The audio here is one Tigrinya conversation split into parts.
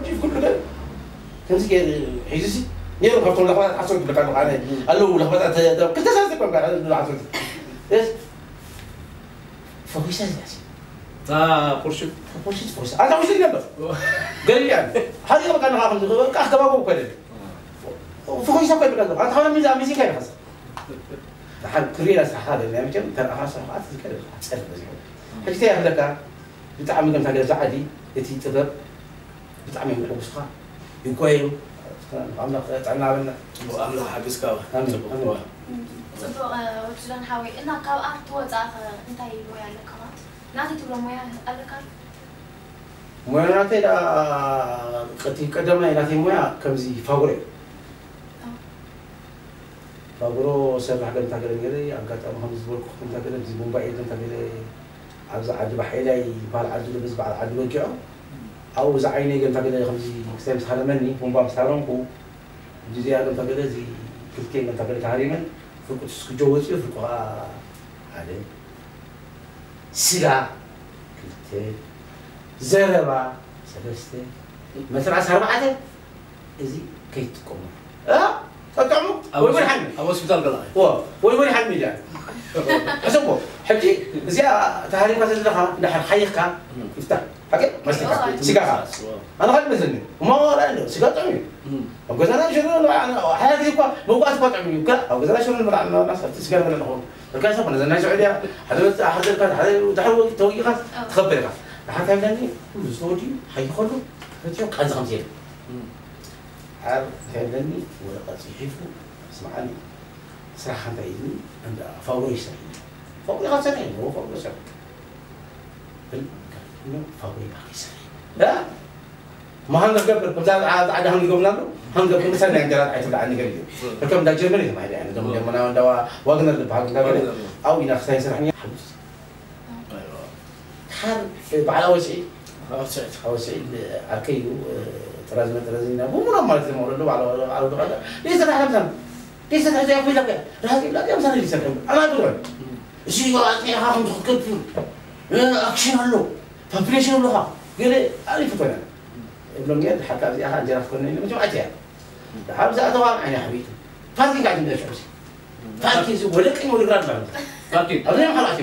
ጂፍ ኩሉ ነገር ከምዚ ገይሩ ሒዙ ሲ ነይሩ ካብቶም ለኽባጣት ሓሶት ዝብለካ ኣለኹ ኣነ ኣለዉ ለኽባጣት ክልተ ሰለስተ እኳ እምበር ሓሶት ፈኺሳ እዚኣ ሲ እታ ቁርሽት ቁርሽት ፈኺሳ ኣታ ውሽጥ ነበር ገሊያ ሓደ በቃ ንኻ ከምዚ በቃ ኣከባቢ እኮ ደለ ፈኺሳ እኮ ይብለካ ኣለኹ ኣታ ኸ ሚዛ ሚዚካ ይኸስ ደሓን ክሪላ ስራሕኻ ገለ ናይ መቸም ተረኣኻ ስራሕኻ ትዝከር ጸር በዚሑ ሕጂ እንታይ ይኽለካ ብጣዕሚ ከምታ ገዛ ዓዲ እቲ ጥበብ ብጣዕሚ የምልኩ ብስኻ ይጓየዩ ኣምላኽ ጥዕና በልና ኣምላኽ ሓግዝካ ኣሜን ኣሜን ጽቡቕ ወዲ ሱዳን ሓወይ እና ካብ ኣርት ወፃእ ኸ እንታይ ሞያ ኣለካ ማለት ናተይ ትብሎ ሞያ ኣለካ ሞያ ናተይ ደኣ እቲ ቀዳማይ ናተይ ሞያ ከምዚ ፋጉረ እዩ ፋጉሮ ሰርሕ ገምታ ገለ ገለ ኣጋጣሚ ከም ዝበልኩ ገምታ ገለ እዚ ቡምባ እየ ገምታ ገለ ኣብዚ ዓዲ ባሓይላይ በዓል ዓዲ ልብዝ በዓል ዓዲ በጊዖ ኣብኡ እዚ ዓይነይ ገምታ ገለ ከምዚ ክስታይ ምስ ሃረመኒ ቡምባ ምስ ሃረምኩ እዚኣ ገምታ ገለ እዚ ክልቲኤን ገምታ ገለ ተሃሪመን ፍርቁ ትስክጆ ወፂኡ ፍርቁ ከዓ ሓደ ስጋ ክልተ ዘረባ ሰለስተ መስራስ ኣርባዕተ እዚ ከይትጥቀሙ ጠጥዕሙ ወይ ወደ ሓሚ ኣብ ሆስፒታል ገላ ወይ ወደ ሓሚ ኢላ ሕሰቦ ሕጂ እዚኣ ተሃሪምካ ዘለኻ እንድሕር ሓይኽካ ይፍታሕ ሓቂ መስቲካ ስጋኻ ኣነ ካልእ መስለኒ እሞ ወላ እንዶ ስጋ ጥዑም እዩ ኣብ ገዛና ሽሮ ንበልዓ ሓያ ግዜ እኳ መውቃዕቲ እኳ ጥዑም እዩ ኣብ ገዛና ሽሮ ንበልዓ ናስ ኣብቲ ስጋ ንበልዕ ንኸውን እርካ ሰብ ነዘ ናይ ስዑድያ ሓደ መፅእ ሓደርካ ሓደ ድሕሪ ተወጊኻ ትኸበር ኢኻ ድሓር ካብ ኢለኒ ኩሉ ዝተወዲኡ ሓይኸሉ ፈትዮ ቃንዚ ከምዚ የለ ዓር ከብለኒ ወረቐት ጽሒፉ ስምዓኒ ስራሕካ እንታይ እዩ ዝብል እንዳ ፋብሮ ይሰርሕ እዩ ፋብሮ ኢኻ ትሰርሕ ኣለዎ ፋብሮ ይሰርሕ ብል ፋብሮ ይባክ ይሰርሕ ላ ما هنقبل كم زاد عاد عاد هنقبل نلو هنقبل مثلا يعني جرات عيت بعد نقبل كم دا جرمني ما يعني دم دم انا وندا واغنر بهاك نقبل او الى خساي سرحني حبس ሓር በዓል ኣወስዒ ኣወስዒ ዓርከይ እዩ ጥራዝ መጥረዝ ኢና ብምኖም ማለት እዩ መውለዱ በዓል ዓረብ ተቐዳ ደይ ስራሕ ለምሳም ደይ ስራሕ ዘይ ኣኹ ይለቀ ራሃት ይብላ ከም ሰነ ይሰከም ኣና ብሎ እዚ ኣጽኒዕኻ ከም ዝኽከብ ኣክሽን ኣሎ ፓፕሌሽን ኣለኻ ገለ ኣሪፍ ይኮነ እብሎም እየ ድሓር ካብዚኣ እንጀራ ክኮነ ኢለ መቸም ኣትያ ድሓር ብዛእተዋ ዓይኒ ሓቢቱ ፓርኪንግ ዓዲ ምደሽ ፓርኪንግ ወደቀኝ ወደ ግራ ድባል ፓርኪንግ ኣብዚ ናይ ሓላእቲ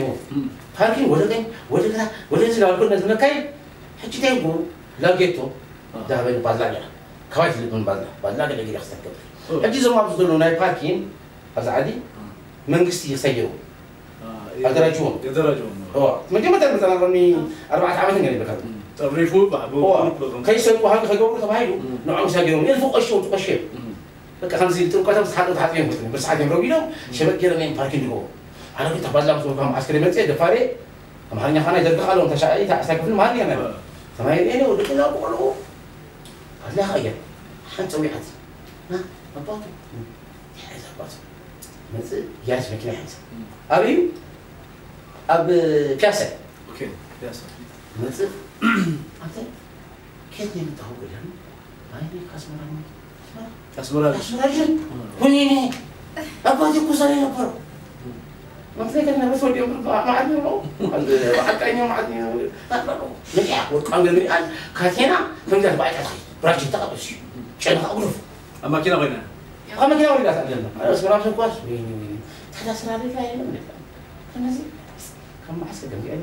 ፓርኪንግ ወደ ቀኝ ወደ ግራ ወደ እዚ ጋር ኩነ ዝነካይ ሕጂ እንታይ ይብሉ ላጌቶ ዳበን ባላ ገራ ካባይ ትልብን ባላ ባላ ገለ ገለ ክስተከብ ሕጂ ዞም ኣብዚ ዘሎ ናይ ፓርኪንግ ኣብዚ ዓዲ መንግስቲ ይሰየው ኣደራጅዎም የደረጀውን መጀመርታ መፀናቅርኒ ኣርባዕተ ዓመት ገለ ይበካል ጠሪፉ ባዕቡ ከይሰልቁ ሃንቂ ከይገብሩ ተባሂሉ ንዖም ሳገሮም የልፉ ቆሸው ትቆሸ በቃ ከምዚ ጥምቀቶም ዝሓጡ ተሓፅዮም ብስዓት እዮም ረቢዶም ሸበጥ ገይሮም እዮም ፓርኪንግ ዝገብሩ ኣነ ግን ተባላ ምስ ወልካ መዓስከር መፅእ ደፋሬ ኣምሓርኛ ኻና ይደርግኻ ኣለዎም ተሻዒ ተዓስታይ ክፍሊ መሃር እዮም ተማሂር እኔ ወዲ ገዛ ቆልዑ ኣድላኻ እያ ሓንቲ ፀዊዓት ና ኣባቱ ይሓዝ ኣባቱ መፅእ ያስ መኪና ይሓዝ ኣበዩ ኣብ ፒያሳ ፒያሳ መፅእ ኣንተ ከየት ነው የመጣኸው? ገዳም አይ እኔ ከአስመራ ነው። አስመራ አስመራ አስመራ ይዘን ወይኔ አባቴ እኮ እዛ ላይ ነበሩ። መፍለቀት ነበር ሰው ዲሆን ማለት ነው። አቃኛ ማለት ነው። ነያ ወርቃን ገንሪአን ካቴና ከምዛ ባይታ ብራጅ ተቀበሱ ጨነኻ ጉሩፍ ኣብ ማኪና ኮይና ካብ መኪና ወሪዳ ኣለና። ኣስመራ ተኳስ ወይኔ ወይኔ ታዲያ ስራ ቤት ላይ የለም። ከነዚህ ከማዕሰ ገንሪአን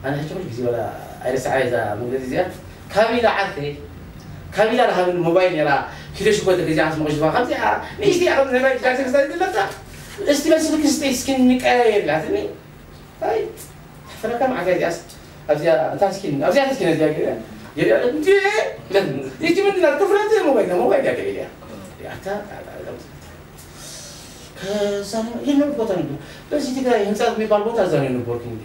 ኣነ ሕጂ ኩሉ ግዜ ወላ ኣይረስዓ እዛ መንገዲ እዚኣ ካቢላ ዓርከይ ካቢላ ዝሃብኒ ሞባይል ነራ ኪሎ ሽኮር ተገዚኣ ስሞሽ ዝባ ካብዚኣ ንእሽቲ እያ ከምዚ ናይ ማይክል ጃክሰን ክሳይ ዝለታ እስቲ መስልክ ስጠይ እስኪ ንቀያየር ኢላትኒ ኣይ ተሕፍረካ መዓልታ እዚኣስ ኣብዚኣ እታ ስኪን ኣብዚኣ ስኪን እዚኣ ገለ ገለ እንዴ ይቺ ምንድን ናት ተፍረት ሞባይል ሞባይል እያ ገለ እያ ኣታ ከዛ ይህ ቦታ ነው በዚህ ትግራይ ህንፃ የሚባል ቦታ እዛ ነው የነበርኩኝ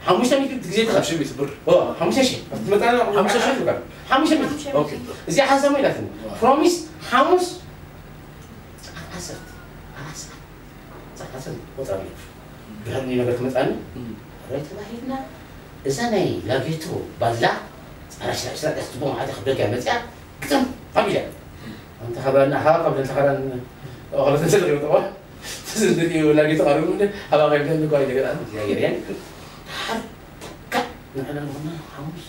ሓሙሽተ ሚእቲ ግዜ ተኸ ሽሚት ብር ሓሙሽተ ሺህ መጣና ሓሙሽተ ሺህ ሓሙሽተ ሚእቲ ኦኬ እዚኣ ሓንሳብ ኢላትኒ ፕሮሚስ ሓሙስ ሰዓት ዓሰርተ ኣራት ሰዓት ሰዓት ዓሰርተ ቆፃ ድሕሪ ነገር ትመፃኒ ራይ ተባሂልና እዛ ናይ ላጌቶ ባላ ራሽራሽራ ደስ ትቦ ማለት ክብደልካ መፅያ ግጥም ኣቢላ ኣንተ ኸባና ሃባ ካብ ደንተ ኸዳን ኸለተ ተለገጠዋ ዝንድልዩ ላጌቶ ቀሪቡ እንደ ሃባ ካብ ደንተ ጓይ ነገር ኣንተ ያገሪያን ሓር ትካዕ ንዕላ ንኾና ሓሙስ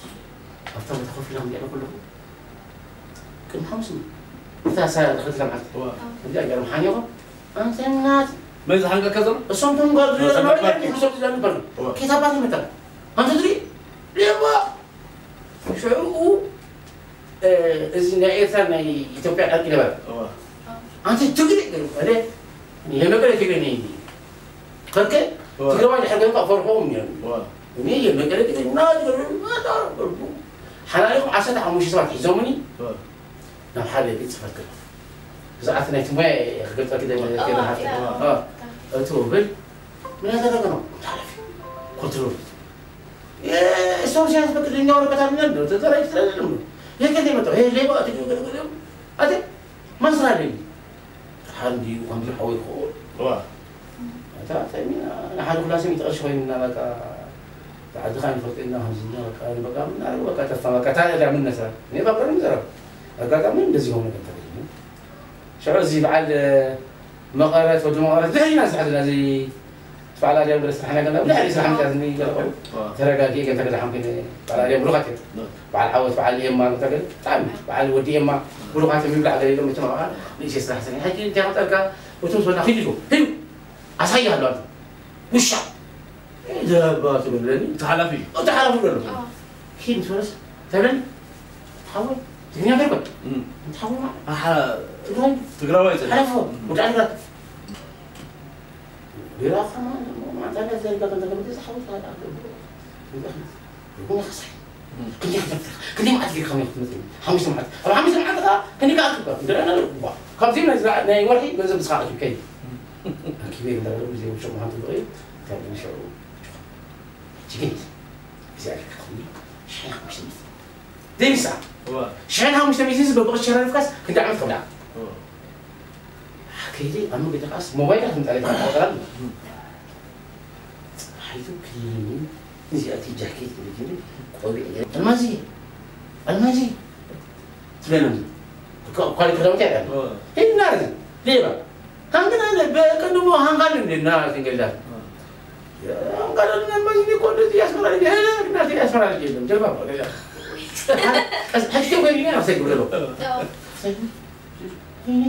ኣብታ ቦታ ኮፍ ኢላ ክሪኣ ከለኹ ቅድሚ ሓሙስ እታ ሳ-፣ ድሕሪ ክልተ መዓልቲ እዋ። ከምዚኣ ገይሮም ሓኒቖም፣ ኣንተ እናት መን ዝሓንቀካ ዘሎ? እሶም ቶም ጓል እዋ፣ ዝነበሩ ተባባሪ። ሓንቀቕ ዝነበሩ። እዋ። ከይታ ባት ይመጣ። ኣንተ ትርኢ? ሌባ! ሽዑ፣ እ፣ እዚ ናይ ኤርትራ ናይ ኢትዮጵያ ዕርቂ ነበረ። እዋ። ኣንተ ትግሪ ገይሩ፣ ኣነ የመቀለ ትግሪ ነይ። ፈርቀ እዋ። ትግራዋይ ድሕሪ ገይሩ ፈርሖም ነይሩ። እዋ። እኔ የመቀለ ትግሪ እናገሩ፣ እናገሩ፣ ሓላሊኹም ዓሰርተ ሓሙሽተ ሰባት ሒዞምኒ እዋ። ናብ ሓደ ቤት ጽሕፈት ገለ። ብዛዕባ ናይቲ ሞያ እየ ክገልጸልኪ ደለ-፣ እዋ፣ ከይደ ሓፍተ። እዋ። እዋ። እቱ ብል፣ ምን ያደረገ ነው? ሓላፊ ኮንትሮል ቤት። የ-፣ ሰው ሲያስፈቅድ እኛ ወረቀት አለን ነው፣ ተዘራጅ ስለሌለም ነው። የት ከየት የመጣው? ይሄ ሌባ፣ አት-፣ አት-፣ ማስራ አለኝ። ሓንዲ፣ ሓንዲ ሓወይ ክኸውን። እዋ። እታ ተሚና፣ ንሓደ ኩላሰ ሚእቲ ቅርሺ ኮይንና፣ በቃ፣ ብዓድኻ ንፈልጦ ኢና፣ ከምዚ ኢና፣ በቃ፣ በቃ፣ ምናምን፣ በቃ፣ ጠፋ፣ በቃ፣ ታዲያ ምን ነስራ? እኔ ባበረ ምዘረብ። አጋጣሚ እንደዚህ ሆነ ነበር። ሽዑ እዚ በዓል መቐረት፣ ወዲ መቐረት፣ ድሕሪና ዝሓዝና እዚ በዓል ኣድያም ገለ ስራሕ ነገር፣ ድሕሪ ስራሕ ምክንያት እኒ ገለ ኮይኑ፣ ዋ። ተረጋጊኤ ገለ ተገዛሓም ኮይኑ፣ በዓል ኣድያም ብሩኻት እዮም። ዋ። በዓል ዓወት፣ በዓል ኤማ፣ እንታይ ገለ፣ ብጣዕሚ በዓል ወዲ ኤማ፣ ብሩኻት እዮም ይብላዕ ገለ ኢሎም፣ እቲ መቐረት፣ ንእሽተይ ስራሕ ሰሪሐ። ሕጂ እንታይ ክጠልካ፣ እቶም ዝወዳ ሂዱ፣ ሂዱ፣ ኣሳይሃለሁ ኣንተ፣ ውሻ። ዘባ ትብለኒ። እቲ ሓላፊ? እቲ ሓላፊ ዘሎ። ኣዎ። ኪድ ምስ በለስ፣ ተብለኒ፣ ሓወይ፣ ትግርኛ ገርበ። እም። ሓወይ፣ ኣሓ፣ ትግራይ። ትግራዋይ ጸኒሑ። ሓላፊ፣ እም። ወዲ ዓድግራት። ሌላ ከማን፣ ማዕጣና ዘርጋ፣ ከንተ ከመ ተዛሓወት፣ ኣለ፣ ኣለ፣ ይኹን ይኸሳይ። እም። ክንደይ ክትነፍር፣ ክንደይ መዓልቲ ጌርካ ከመይ ክትመጽእ? ሓሙሽተ መዓልቲ። ኣብ ሓሙሽተ መዓልቲ ከኣ፣ ክንደይ ከኣ ኣክብካ? እንተ ደኣ፣ ዋ፣ ካብዚ ናይ ዝራ-፣ ናይ ወርሒ ገንዘብ ንስኻ ኣኪብካ እዩ። እም። ኣኪበ እንዳበሉ፣ ግዜ ውሽቕ ምዃን ትብሎ እዩ። እንታይ ሽዑ፣ ሕጂ ግን፣ እግዚኣብሔር ክኸውን፣ ሽሕን ሓሙሽተ ሚእቲ። ዘይምሳእ። እዋ። ሽሕን ሓሙሽተ ሚእቲ በብቕርሺ ሸራሪፍካስ ክንደይ ዓመት ከብላ? እዋ። ከይደ ኣብ መገዲ ከኣስ ሞባይል ከምጣለይ ተቆጠራል። እም። ፀሓይቱ ክልል እዚኣ እቲ ጃኬት ክልል ቆቢዕ ገይረ፣ "ኣልማዚ! ኣልማዚ!" ትብለና። ኳ-፣ ኳሊ ክዳውንቲ ያለ። እዋ። ሂድና እዚ ሌባ። ሃንግና ለ-፣ በቀደሞ ሃንጋል እንዴና ትንገላ። እዋ። ሃንጋል እንዴና ማዚ እኮ እንደዚህ ያስመራ ልጅ፣ ሄደ፣ እና ያስመራ ልጅ የለም። ጀልባ እኮ ሌላ። ቀስ-፣ ሐጅ ወይ ሌላ ሰግብሎ። እዋ። ሰግብ። ወይኔ፣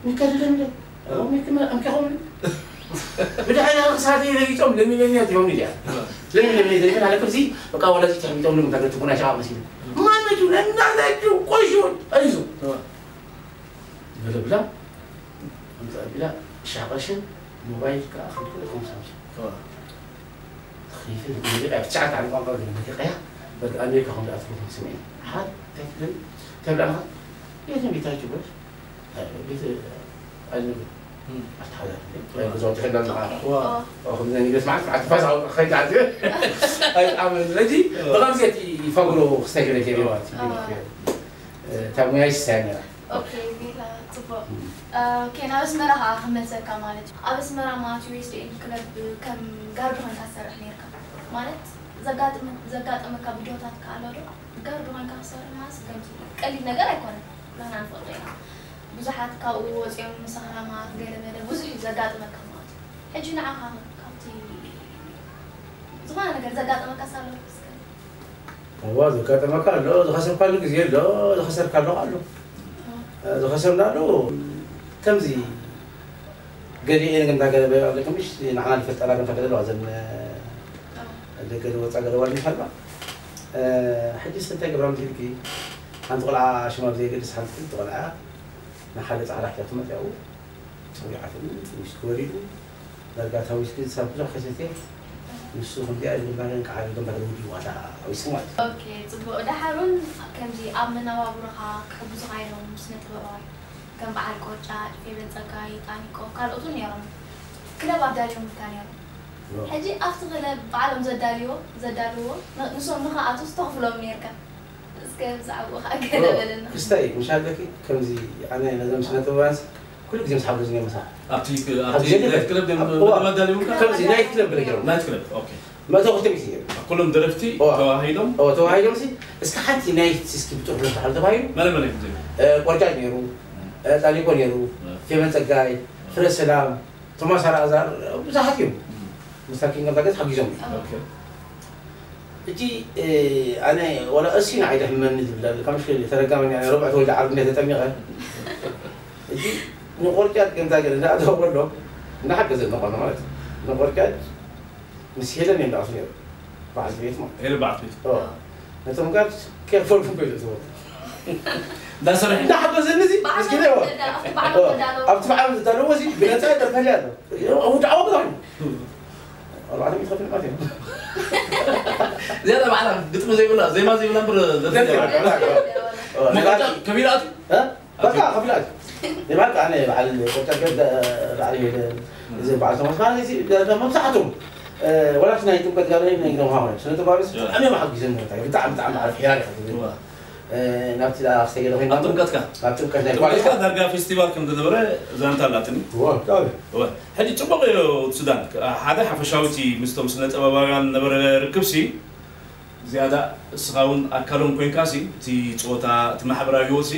ሚካኤል እንደ፣ አሁን ሚክ-፣ አምኪ አሁን ብድሐ ያ ሰዓት ይለይቶም ለሚለኛ ትሆን ይላል። ለሚለኛ ይዘይና አለ። ከዚ በቃ ወላዚ ተሚቶም ነው ታገቱ ኩና ሻ መሲል። ማነቱ ለናታችሁ ቆሹ አይዞ። እዋ። ብላ፣ ብላ፣ ኣምጻእ ቢላ፣ ሻቐሽን ሞባይል ከኣ ክንክል ኮም ሳምሰን። እዋ። ተኸይፈ፣ መጀመርያ ብትሽዓተ ዓመት ቋንቋ ግን መጀመርያ፣ በቃ ኣሜሪካ ከም ዝኣትኩ ስምዒ። ሓ-፣ እንታይ ትብል? ተብላ፣ የት ነው ቤታችሁ ብለሽ? ቤት፣ ኣይ፣ እም። ኣተሓዳሪ። እዋ። ገዛውቲ ሕጋዊ እዋ። እዋ፣ ከምዚ ናይ ንግደት መዓት፣ መዓት ፋስ ኣውራ ኸይድ ዓዲ። ኣይ፣ ኣመን። ስለዚ፣ እዋ። ብኸምዚ እቲ ይፈግሮ ክስተግረ ገይሩ እዋ። ማለት እዩ። እዋ። እታ ሙያ ይስሳያ ነይራ። ኦኬ፣ ጌታ ጽቡቕ። እም። ኦኬ፣ ናብ ኣስመራ ኸዓ ክመልሰካ ማለት እዩ። ኣብ ኣስመራ ማለት ዩ ኤስ ዲ ኤን ክለብ ከም ጋርድ ኾንካ ትሰርሕ ነይርካ። ማለት ዘጋጥም-፣ ዘጋጠመካ ብድሆታት ከ ኣሎ ዶ? ጋርድ ኾንካ ክትሰርሕ ማለት ከምዚ ቀሊል ነገር ኣይኮነን። ንሕና ንፈልጦ ኢና። ብዙሓት ካብኡ ወፂኦም ሰኽራማት፣ ገለ መለ ብዙሕ እዩ ዘጋጥመካ ማለት እዩ። ሕጂ ንዓኻ ካብቲ ዝኾነ ነገር ዘጋጠመካ ኣሎ እስከ? እዋ፣ ዘጋጠመካ ኣሎ፣ ዝኸሰርካሉ ግዜ ኣሎ፣ ዝኸሰርካሉ ኣሎ። ዝኸሰርናሉ ከምዚ ገሊኤን ግን እንዳገለ በ-፣ ኣለኩም፣ ምሽ ንዓና ዝፈልጠና ግን ተገለ ኣለዋ፣ እዘን ደገ ዝወፃ ገለ ዋል ይፈልጣ። ሕጂ ስንታይ ገብራ ምትልኪ፣ ሓንቲ ቆልዓ ሽማ ብዘየገድስ ሓንቲ ክልተ ቆልዓ ንሓደ ፃዕዳ ሒዛ ትመፅያ፣ ጸዊዓትኒ፣ ውስኪ ወሪዱ፣ ዳርጋ እታ ውስኪ ክሳብ ብዙሕ ከሰትየ፣ ንሱ ከምዚኣ ይብል፣ ባርያን ከዓ ይብል፣ ባርያን ይዋላ፣ ውስኪ ማለት እዩ። ኦኬ፣ ጽቡቕ። ደሓር እውን ከምዚ ኣብ መነባብሮኻ ክሕግዙኻ ኢሎም ስነ ጥበባውያን፣ ከም በዓል ቆጫ፣ ፌቨን ጸጋይ፣ ጣኒቆ፣ ካልኦት እውን ነይሮም። ክለብ ኣዳልዮምልካ ነይሮም። እዎ። ሕጂ ኣብቲ ክለብ ባዕሎም ዘዳልዎ፣ ዘዳልዎ፣ ን-፣ ንሶም ንኽኣትዉስ ተኽፍሎም ነይርካ። እስከ ብዛዕባኡ ኸዓ ገለ በለና። ክስታይ፣ ምሽ ኣለኪ፣ ከምዚ ኣነ ነዞም ስነ ጥበባውያንስ ኩሉ ግዜ ምስ ሓገዙኒ እዮም ምሳሕ። ኣብቲ ክ-፣ ኣብ ኣብቲ ግዜ ናይት ክለብ ድዮም እዋ። መደብ ኣዳልዩልካ? ከምዚ ናይት ክለብ ገለ ገይሮም። ናይት ክለብ፣ ኦኬ። መእተዊ ክልተ ሚእቲ እዮም። ኩሎም ደረፍቲ እዋ። ተዋሂዶም? እዎ፣ ተዋሂዶም ሲ፣ እስከ ሓንቲ ናይት እስኪ ብጥርሑ እንተሓሉ ተባሂሉ፣ መለ መለ እዮም ዘይብሉ? እ፣ ቆርጫጭ ነይሩ፣ እ፣ ጣሊቆ ነይሩ፣ እ። ፌቨን ጸጋይ፣ እ። ፍረ ሰላም፣ ቶማስ ኣልኣዛር፣ ብዙሓት እዮም። እም። ምስታ ኪንግ ኦፍ ዳገት ሓጊዞም እዮም። ኦኬ። ሕጂ ኣነ ዋላ እሲ ንዓይ ደሕመኒ ዝብል ኣሎ። ካብ ምሽ ተረጋመኛ ሮብዕ ተወልደ ዓርቢ እንደ ተጠሚቐ ሕጂ ንቆርጫት ከምታ ገለ እንዳእተወ ከሎ እንዳሓገዘ እንኾነ ማለት እዩ። ንቆርጫት ምስ ሄለን እዮም ዳኣሱ ነይሩ። በዓልቲ ቤት ማለት ሄለ በዓልቲ ቤት። ነቶም ጋር ኬርፎል ክበሉ ዝወ እንዳሰርሐ እንዳሓገዘኒ እዚ ምስኪን ይወ ኣብቲ በዓል ዝዳለዎ እዚ ብነፃ ይደርፈል ያለ ውድዓዊ ብዛዕኒ ኣርባዕተ ሚእቲ ከፍል ማለት እዩ። ዝያዳ ባዕላ ግጥሚ ዘይብላ ዜማ ዘይብላ እምበር ዘርፊ ዘይብላ። መቆጫ ከቢድ ኣትዩ። በቃ ከፍል ኣትዩ። ይባል ኣነ በዓል ቆጫ ገብ በዓል ሄደ እዚ በዓል ተማስ ማለት እዚ መብዛሕትኦም ወላሽ ናይ ጥምቀት ጋር ናይ ግረም ሃሆ ስነ ጥባብስ ብጣዕሚ እዮም ሓጊዞም ነታ ብጣዕሚ ብጣዕሚ በዓል ሕያር ኢኻ ትብል። ናብቲ ደኣ ክሰገደ ኮይና ኣብ ጥምቀትካ? ኣብ ጥምቀት ናይ ጥምቀትካ ኳሊካ ዳርጋ ፌስቲቫል ከም ዝነበረ ዛንታ ኣላትኒ። እወ፣ ብጣዕሚ። እወ። ሕጂ ጽቡቕ እዩ እቲ ሱዳን። ሓደ ሓፈሻዊ እቲ ምስቶም ስነ ጥበባውያን ነበረ ርክብሲ ዝያዳ እስኻ እውን ኣካሎም ኮይንካሲ እቲ ጸወታ እቲ ማሕበራዊ ህይወትሲ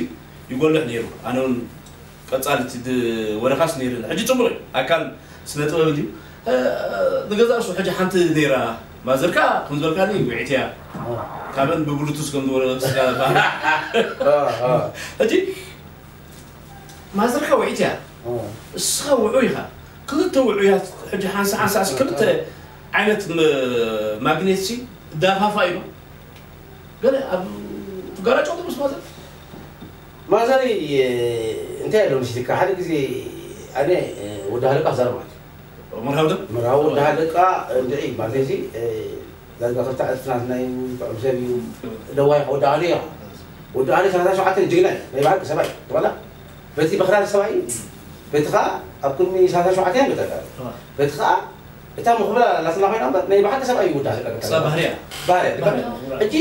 ይጎልሕ ነይሩ። ኣነ እውን ቀጻሊ እቲ ድ- ወረኻስ ነይሩ። ሕጂ ጽቡቕ እዩ። ኣካል ስነ ጥበብ እንድዩ። እ፣ ንገዛእ ርእሱ ሕጂ ሓንቲ ነይራ ማዘርካ ከም ዝበልካኒ ውዒት እያ። ካብን ብብሉቱዝ ከም ዝወረ ስጋ ባህል። ሕጂ ማዘርካ ውዒት እያ። እስኻ ውዑይ ኢኻ። ክልተ ውዑያት ሕጂ ሓንሳ ሓንሳሲ ክልተ ዓይነት ም- ማግኔትሲ ዳፋፋ ኢሉ ገለ ኣብ ትጋራጨው ምስ ማዘር ማዘረይ እንታይ ኣሎ መሲልካ ሓደ ግዜ ኣነ ወዲ ሃለቃ ክዛረብ ማለት እዩ። መርሃው ዶ? መርሃው ወዲ ሃለቃ እንድዒ ማለት እዚ ዳርጋ ክልተ ዕጥፍናት ናይ ጥዑም ሰብ እዩ። ደዋይ ወዲ ኣሊ ኢኻ። ወዲ ኣሊ ሰላሳ ሸውዓተ ጅግና እዩ። ናይ ብሓቂ ሰብኣይ ትበላ በቲ በኽራር ሰብኣይ እዩ። በቲ ኸዓ ኣብ ቅድሚ ሰላሳ ሸውዓተ እዮም በተጋሩ በቲ ኸዓ እታ ምኽብላ ላትና ኮይና እምበር ናይ ብሓቂ ሰብኣይ ይውዳእ። ክሳብ ባህርያ። ባህርያ። ባህርያ። ሕጂ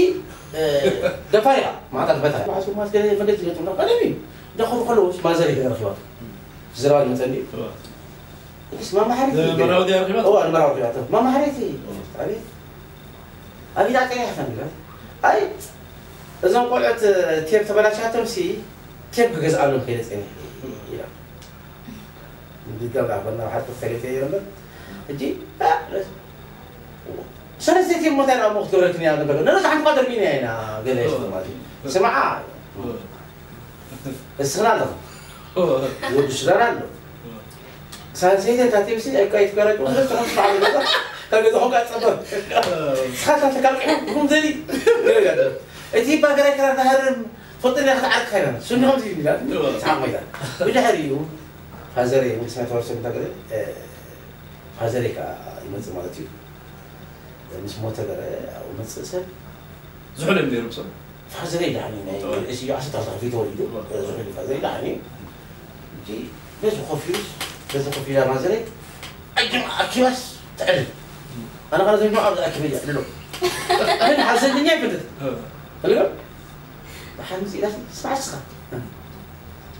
ደፋር ኢኻ ማዕጣ ትፈታ። ባዓሱ ማስገ መገድ ዝገጥም ነው ቀደም እዩ። ደኹም ከለውስ ማዘር ይገርኽዋ። ዝረባ ይመጸኒ። እስ ማማ ሓሪት። መራው ዲያ ረኺባ? እዋ መራው ዲያ። ማማ ሓሪት። ኣቤት። ኣቤት ኣቀያ ኸንገ። ኣይ እዞም ቆልዑት ቴፕ ተበላሻቶም ሲ ቴፕ ክገዝኣሎም ከይደ ጸኒሕ ኢላ። እንዲጋብ ኣፈና ሓጥፍ ተገይተ ይረምበር። እጂ ሰለስተ ቴፕ ሞታ ናብ ሞት ክብረክን እያ ገበረ። ነዛ ሓንቲ ቋደር ሚና ኢና ገለ ይሽኩ ማለት እዩ። ስማዓ እስኽና ኣለኹ። ወዲ ሱዳን ኣሎ። ሳንሴተን ታቲብሲ ኣይቃይት ገረቁ ተኾስ ባዕሉ ገዛ ካብ ገዛ ሆንካ ጸበር። ስኻ ሳንሰ ካብ ቁም ዘሊ። እቲ ባገራይ ክራ ተሃርም ፈጥና ክትዓርቅ ካይና። ሱኒ ከምዚ ይላል። ሳቅ ማይታ። ብድሕሪኡ ፋዘረይ መንግስቲ ናይ ተዋርሶ ምታገለ ፋዘረይ ከዓ ይመጽእ ማለት እዩ። ምስ ሞተ ገረ ኣብኡ መጽእ ሰብ ዝሑል እዮም ነይሮም ሰብ። ፋዘረይ ዳሕኒ ናይ ርእሲ ዓሰርተ ክልተ ክፍሊ ተወሊዱ። ዝሑል ፋዘረይ ዳሕኒ። እንጂ በዚ ኮፍ ኢሉስ በዚ ኮፍ ኢላ ማዘረይ ኣጅም ኣኪባስ ትዕልል። ኣነ ኸነ ዘይኖ ኣብዚ ኣኪበ እያ ትልሎ። ኣነ ሓዘንኛ ይፈልጥ። ፈልገ ብሓምዚ ኢላ ስማዕ ስኻ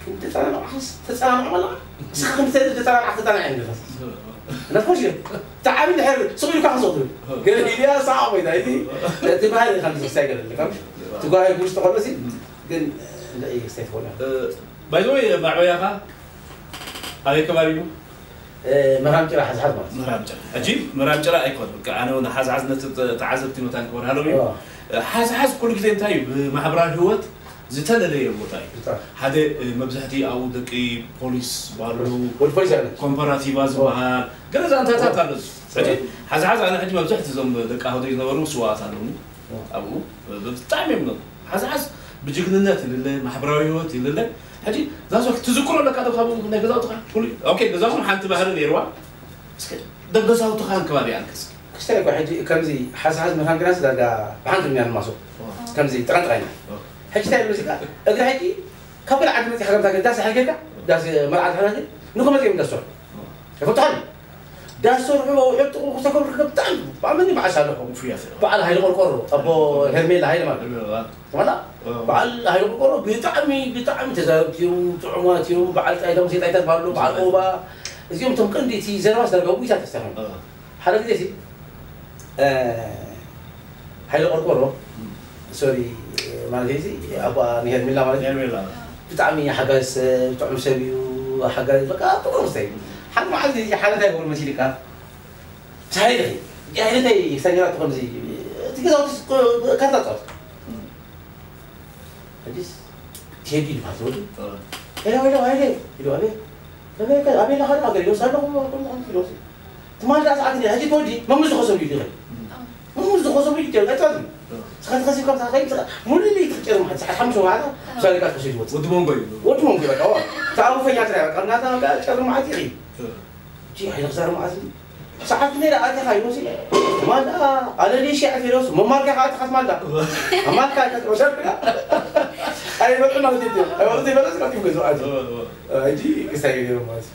ክንዲ ተጸናንዓስ ተጸናንዑ ኣለኻ። ንስኻ ክንዲ ተጸናንዓስ ተጸናንዓ እየ ንብል። ነፍሲ ብጣዕሚ ድሕር ስቕ ኢልካ ክስቕ ትብል። ገለ ኢልያ ሰዓቕ ወይ ዳይቲ ነቲ ባህል ኢኻ ንዝክሳይ ገለ ኢልካ ምሽ ትጓሂ ጉሽ ተኾሎ ሲ ግን እንታይ ክሳይ ትኾሎ። ባይዘወይ ማዕበያኻ ኣበይ ከባቢ እዩ? መራም ጭራ ሓዝሓዝ ማለት እዩ። መራም ጭራ ሕጂ መራም ጭራ ኣይኮን በቃ ኣነ እውን ሓዝሓዝ ነቲ ተዓዘብቲ መታን ክበርሃሎም እዩ። ሓዝሓዝ ኩሉ ግዜ እንታይ እዩ ብማሕበራዊ ህይወት ዝተለለየ ቦታ እዩ። ሓደ መብዛሕቲ ኣብኡ ደቂ ፖሊስ ባሉ ወዲ ፖሊስ ኣለ። ኮምፓራቲቫ ዝበሃል ገለ ዛንታታት ኣሎ። ሕጂ ሓዝሓዝ ኣነ ሕጂ መብዛሕቲ እዞም ደቂ ኣህዶ ዝነበሩ ስዋኣት ኣለውኒ ኣብኡ ብጣዕሚ እዮም ነሩ ሓዝሓዝ ብጅግንነት ይልለ ማሕበራዊ ህይወት ይልለ። ሕጂ ዛሶ ትዝክሮ ኣለካ ዶ ካብኡ ናይ ገዛውትኻ ፍሉይ ኦኬ ገዛውትኩም ሓንቲ ባህሪ ነይርዋ። እስከ ደገዛውትኻን ከባቢኣን ከስኪ ክስታይ እኮ ሕጂ ከምዚ ሓዝሓዝ መታን ግናስ ዳርጋ ብሓንቲ ምንያ ንማሶ ከምዚ ጥራን ጥራይ ሕጂ እንታይ ሙዚቃ እግሪ ሕጂ ካብ ገለ ዓዲ መፂኻ ከምታ ዳስ ሓልጌልካ ዳስ መርዓ ድሕራቲ ንኮመፂኦም ዳስ ሰርሑ ኣይፈልጥኻን ዳስ ሰርሑ ውሕድ ጥቕሙ ክሰከብሩ ብጣዕሚ ብኣመኒ በዓል ሳለሑ ውፉያት እዮም። በዓል ሃይለ ቆርቆሮ ኣቦ ሄርሜላ ሃይለ ማለት እዩ። ሄርሜላ። ዋላ እ። በዓል ሃይለ ቆርቆሮ ብጣዕሚ ብጣዕሚ ተዛረብቲ እዮም ጥዑማት እዮም በዓል ጣይታ ሙሴ ጣይታ ዝበሃሉ በዓል ኦባ እዚኦም እቶም ቀንዲ እቲ ዘረባ ዝተረጋጉ ኢታት ተስተኻኺሉ ሓደ ግዜ ሲ ሃይለ ቆርቆሮ ሶሪ ማለት እዚ ኣቦኣ ንሄርሜላ ማለት እዩ። ሄርሜላ ብጣዕሚ ሓጋዚ ሰብ ጥዑም ሰብ እዩ። ሓጋዚ በቃ ጥዑም ሰብ እዩ። ሓደ መዓልቲ እዚ ሓደ እንታይ ክብሎ መሲልካ ምስ ሃይለ እዚ ሃይለ እንታይ ክሳይ ጀራቱ ከምዚ እቲ ገዛውቲ ካርታ ጻወት። ሕጂስ ቴዲ ይበሃል ወዲ። ሄሎ፣ ሄሎ፣ ሃይለ፣ ኢሉ፣ ኣቤት። ከመይ ከ፣ ኣበይ ኣለኻ? ኣብ ገሊዮስ ኣለኹ፣ ከምኡ፣ ከምኡ ኢሉ። ትማል ደኣ ሰዓት እኒኣ፣ ሕጂ ትወዲ፣ መምስ ዝኸሰብ እዩ፣ ይኸ። መምስ ዝኸሰብ እዩ፣ ይኸ። ኣይትወዲ። ስኻ ትኸሲብ፣ ከም ሳኻ ይምጽእ። ሙሉ ለይቲ ክትጨርም፣ ሓንቲ ሰዓት ሓሙሽተ መዓልቲ፣ ብዛሊካ ትኸሲብ ትወጽእ። ወዲ መንጎ እዩ። ወዲ መንጎ እዩ፣ በቃ፣ ዋ። ተኣውፈኛ ትራይ፣ በቃ፣ እናታ፣ በቃ፣ ጨርም መዓልቲ ይኸይድ። እጂ፣ ሓይሊ ክዛረብ መዓልቲ። ሰዓት ነይራ ኣቲኻ ይወሲ። ማዳ ኣለሊ ሺዕ ፊሎስ መማርካ ኢኻ ኣቲኻ ትማልዳ። ኣማልካ ኢኻ ትወሰድካ። ኣይ በጥና ወዲ። ኣይ ወዲ በለስ ካቲ ገዙ ኣቲ። ኣጂ ክሳይ ገሩ ማስ።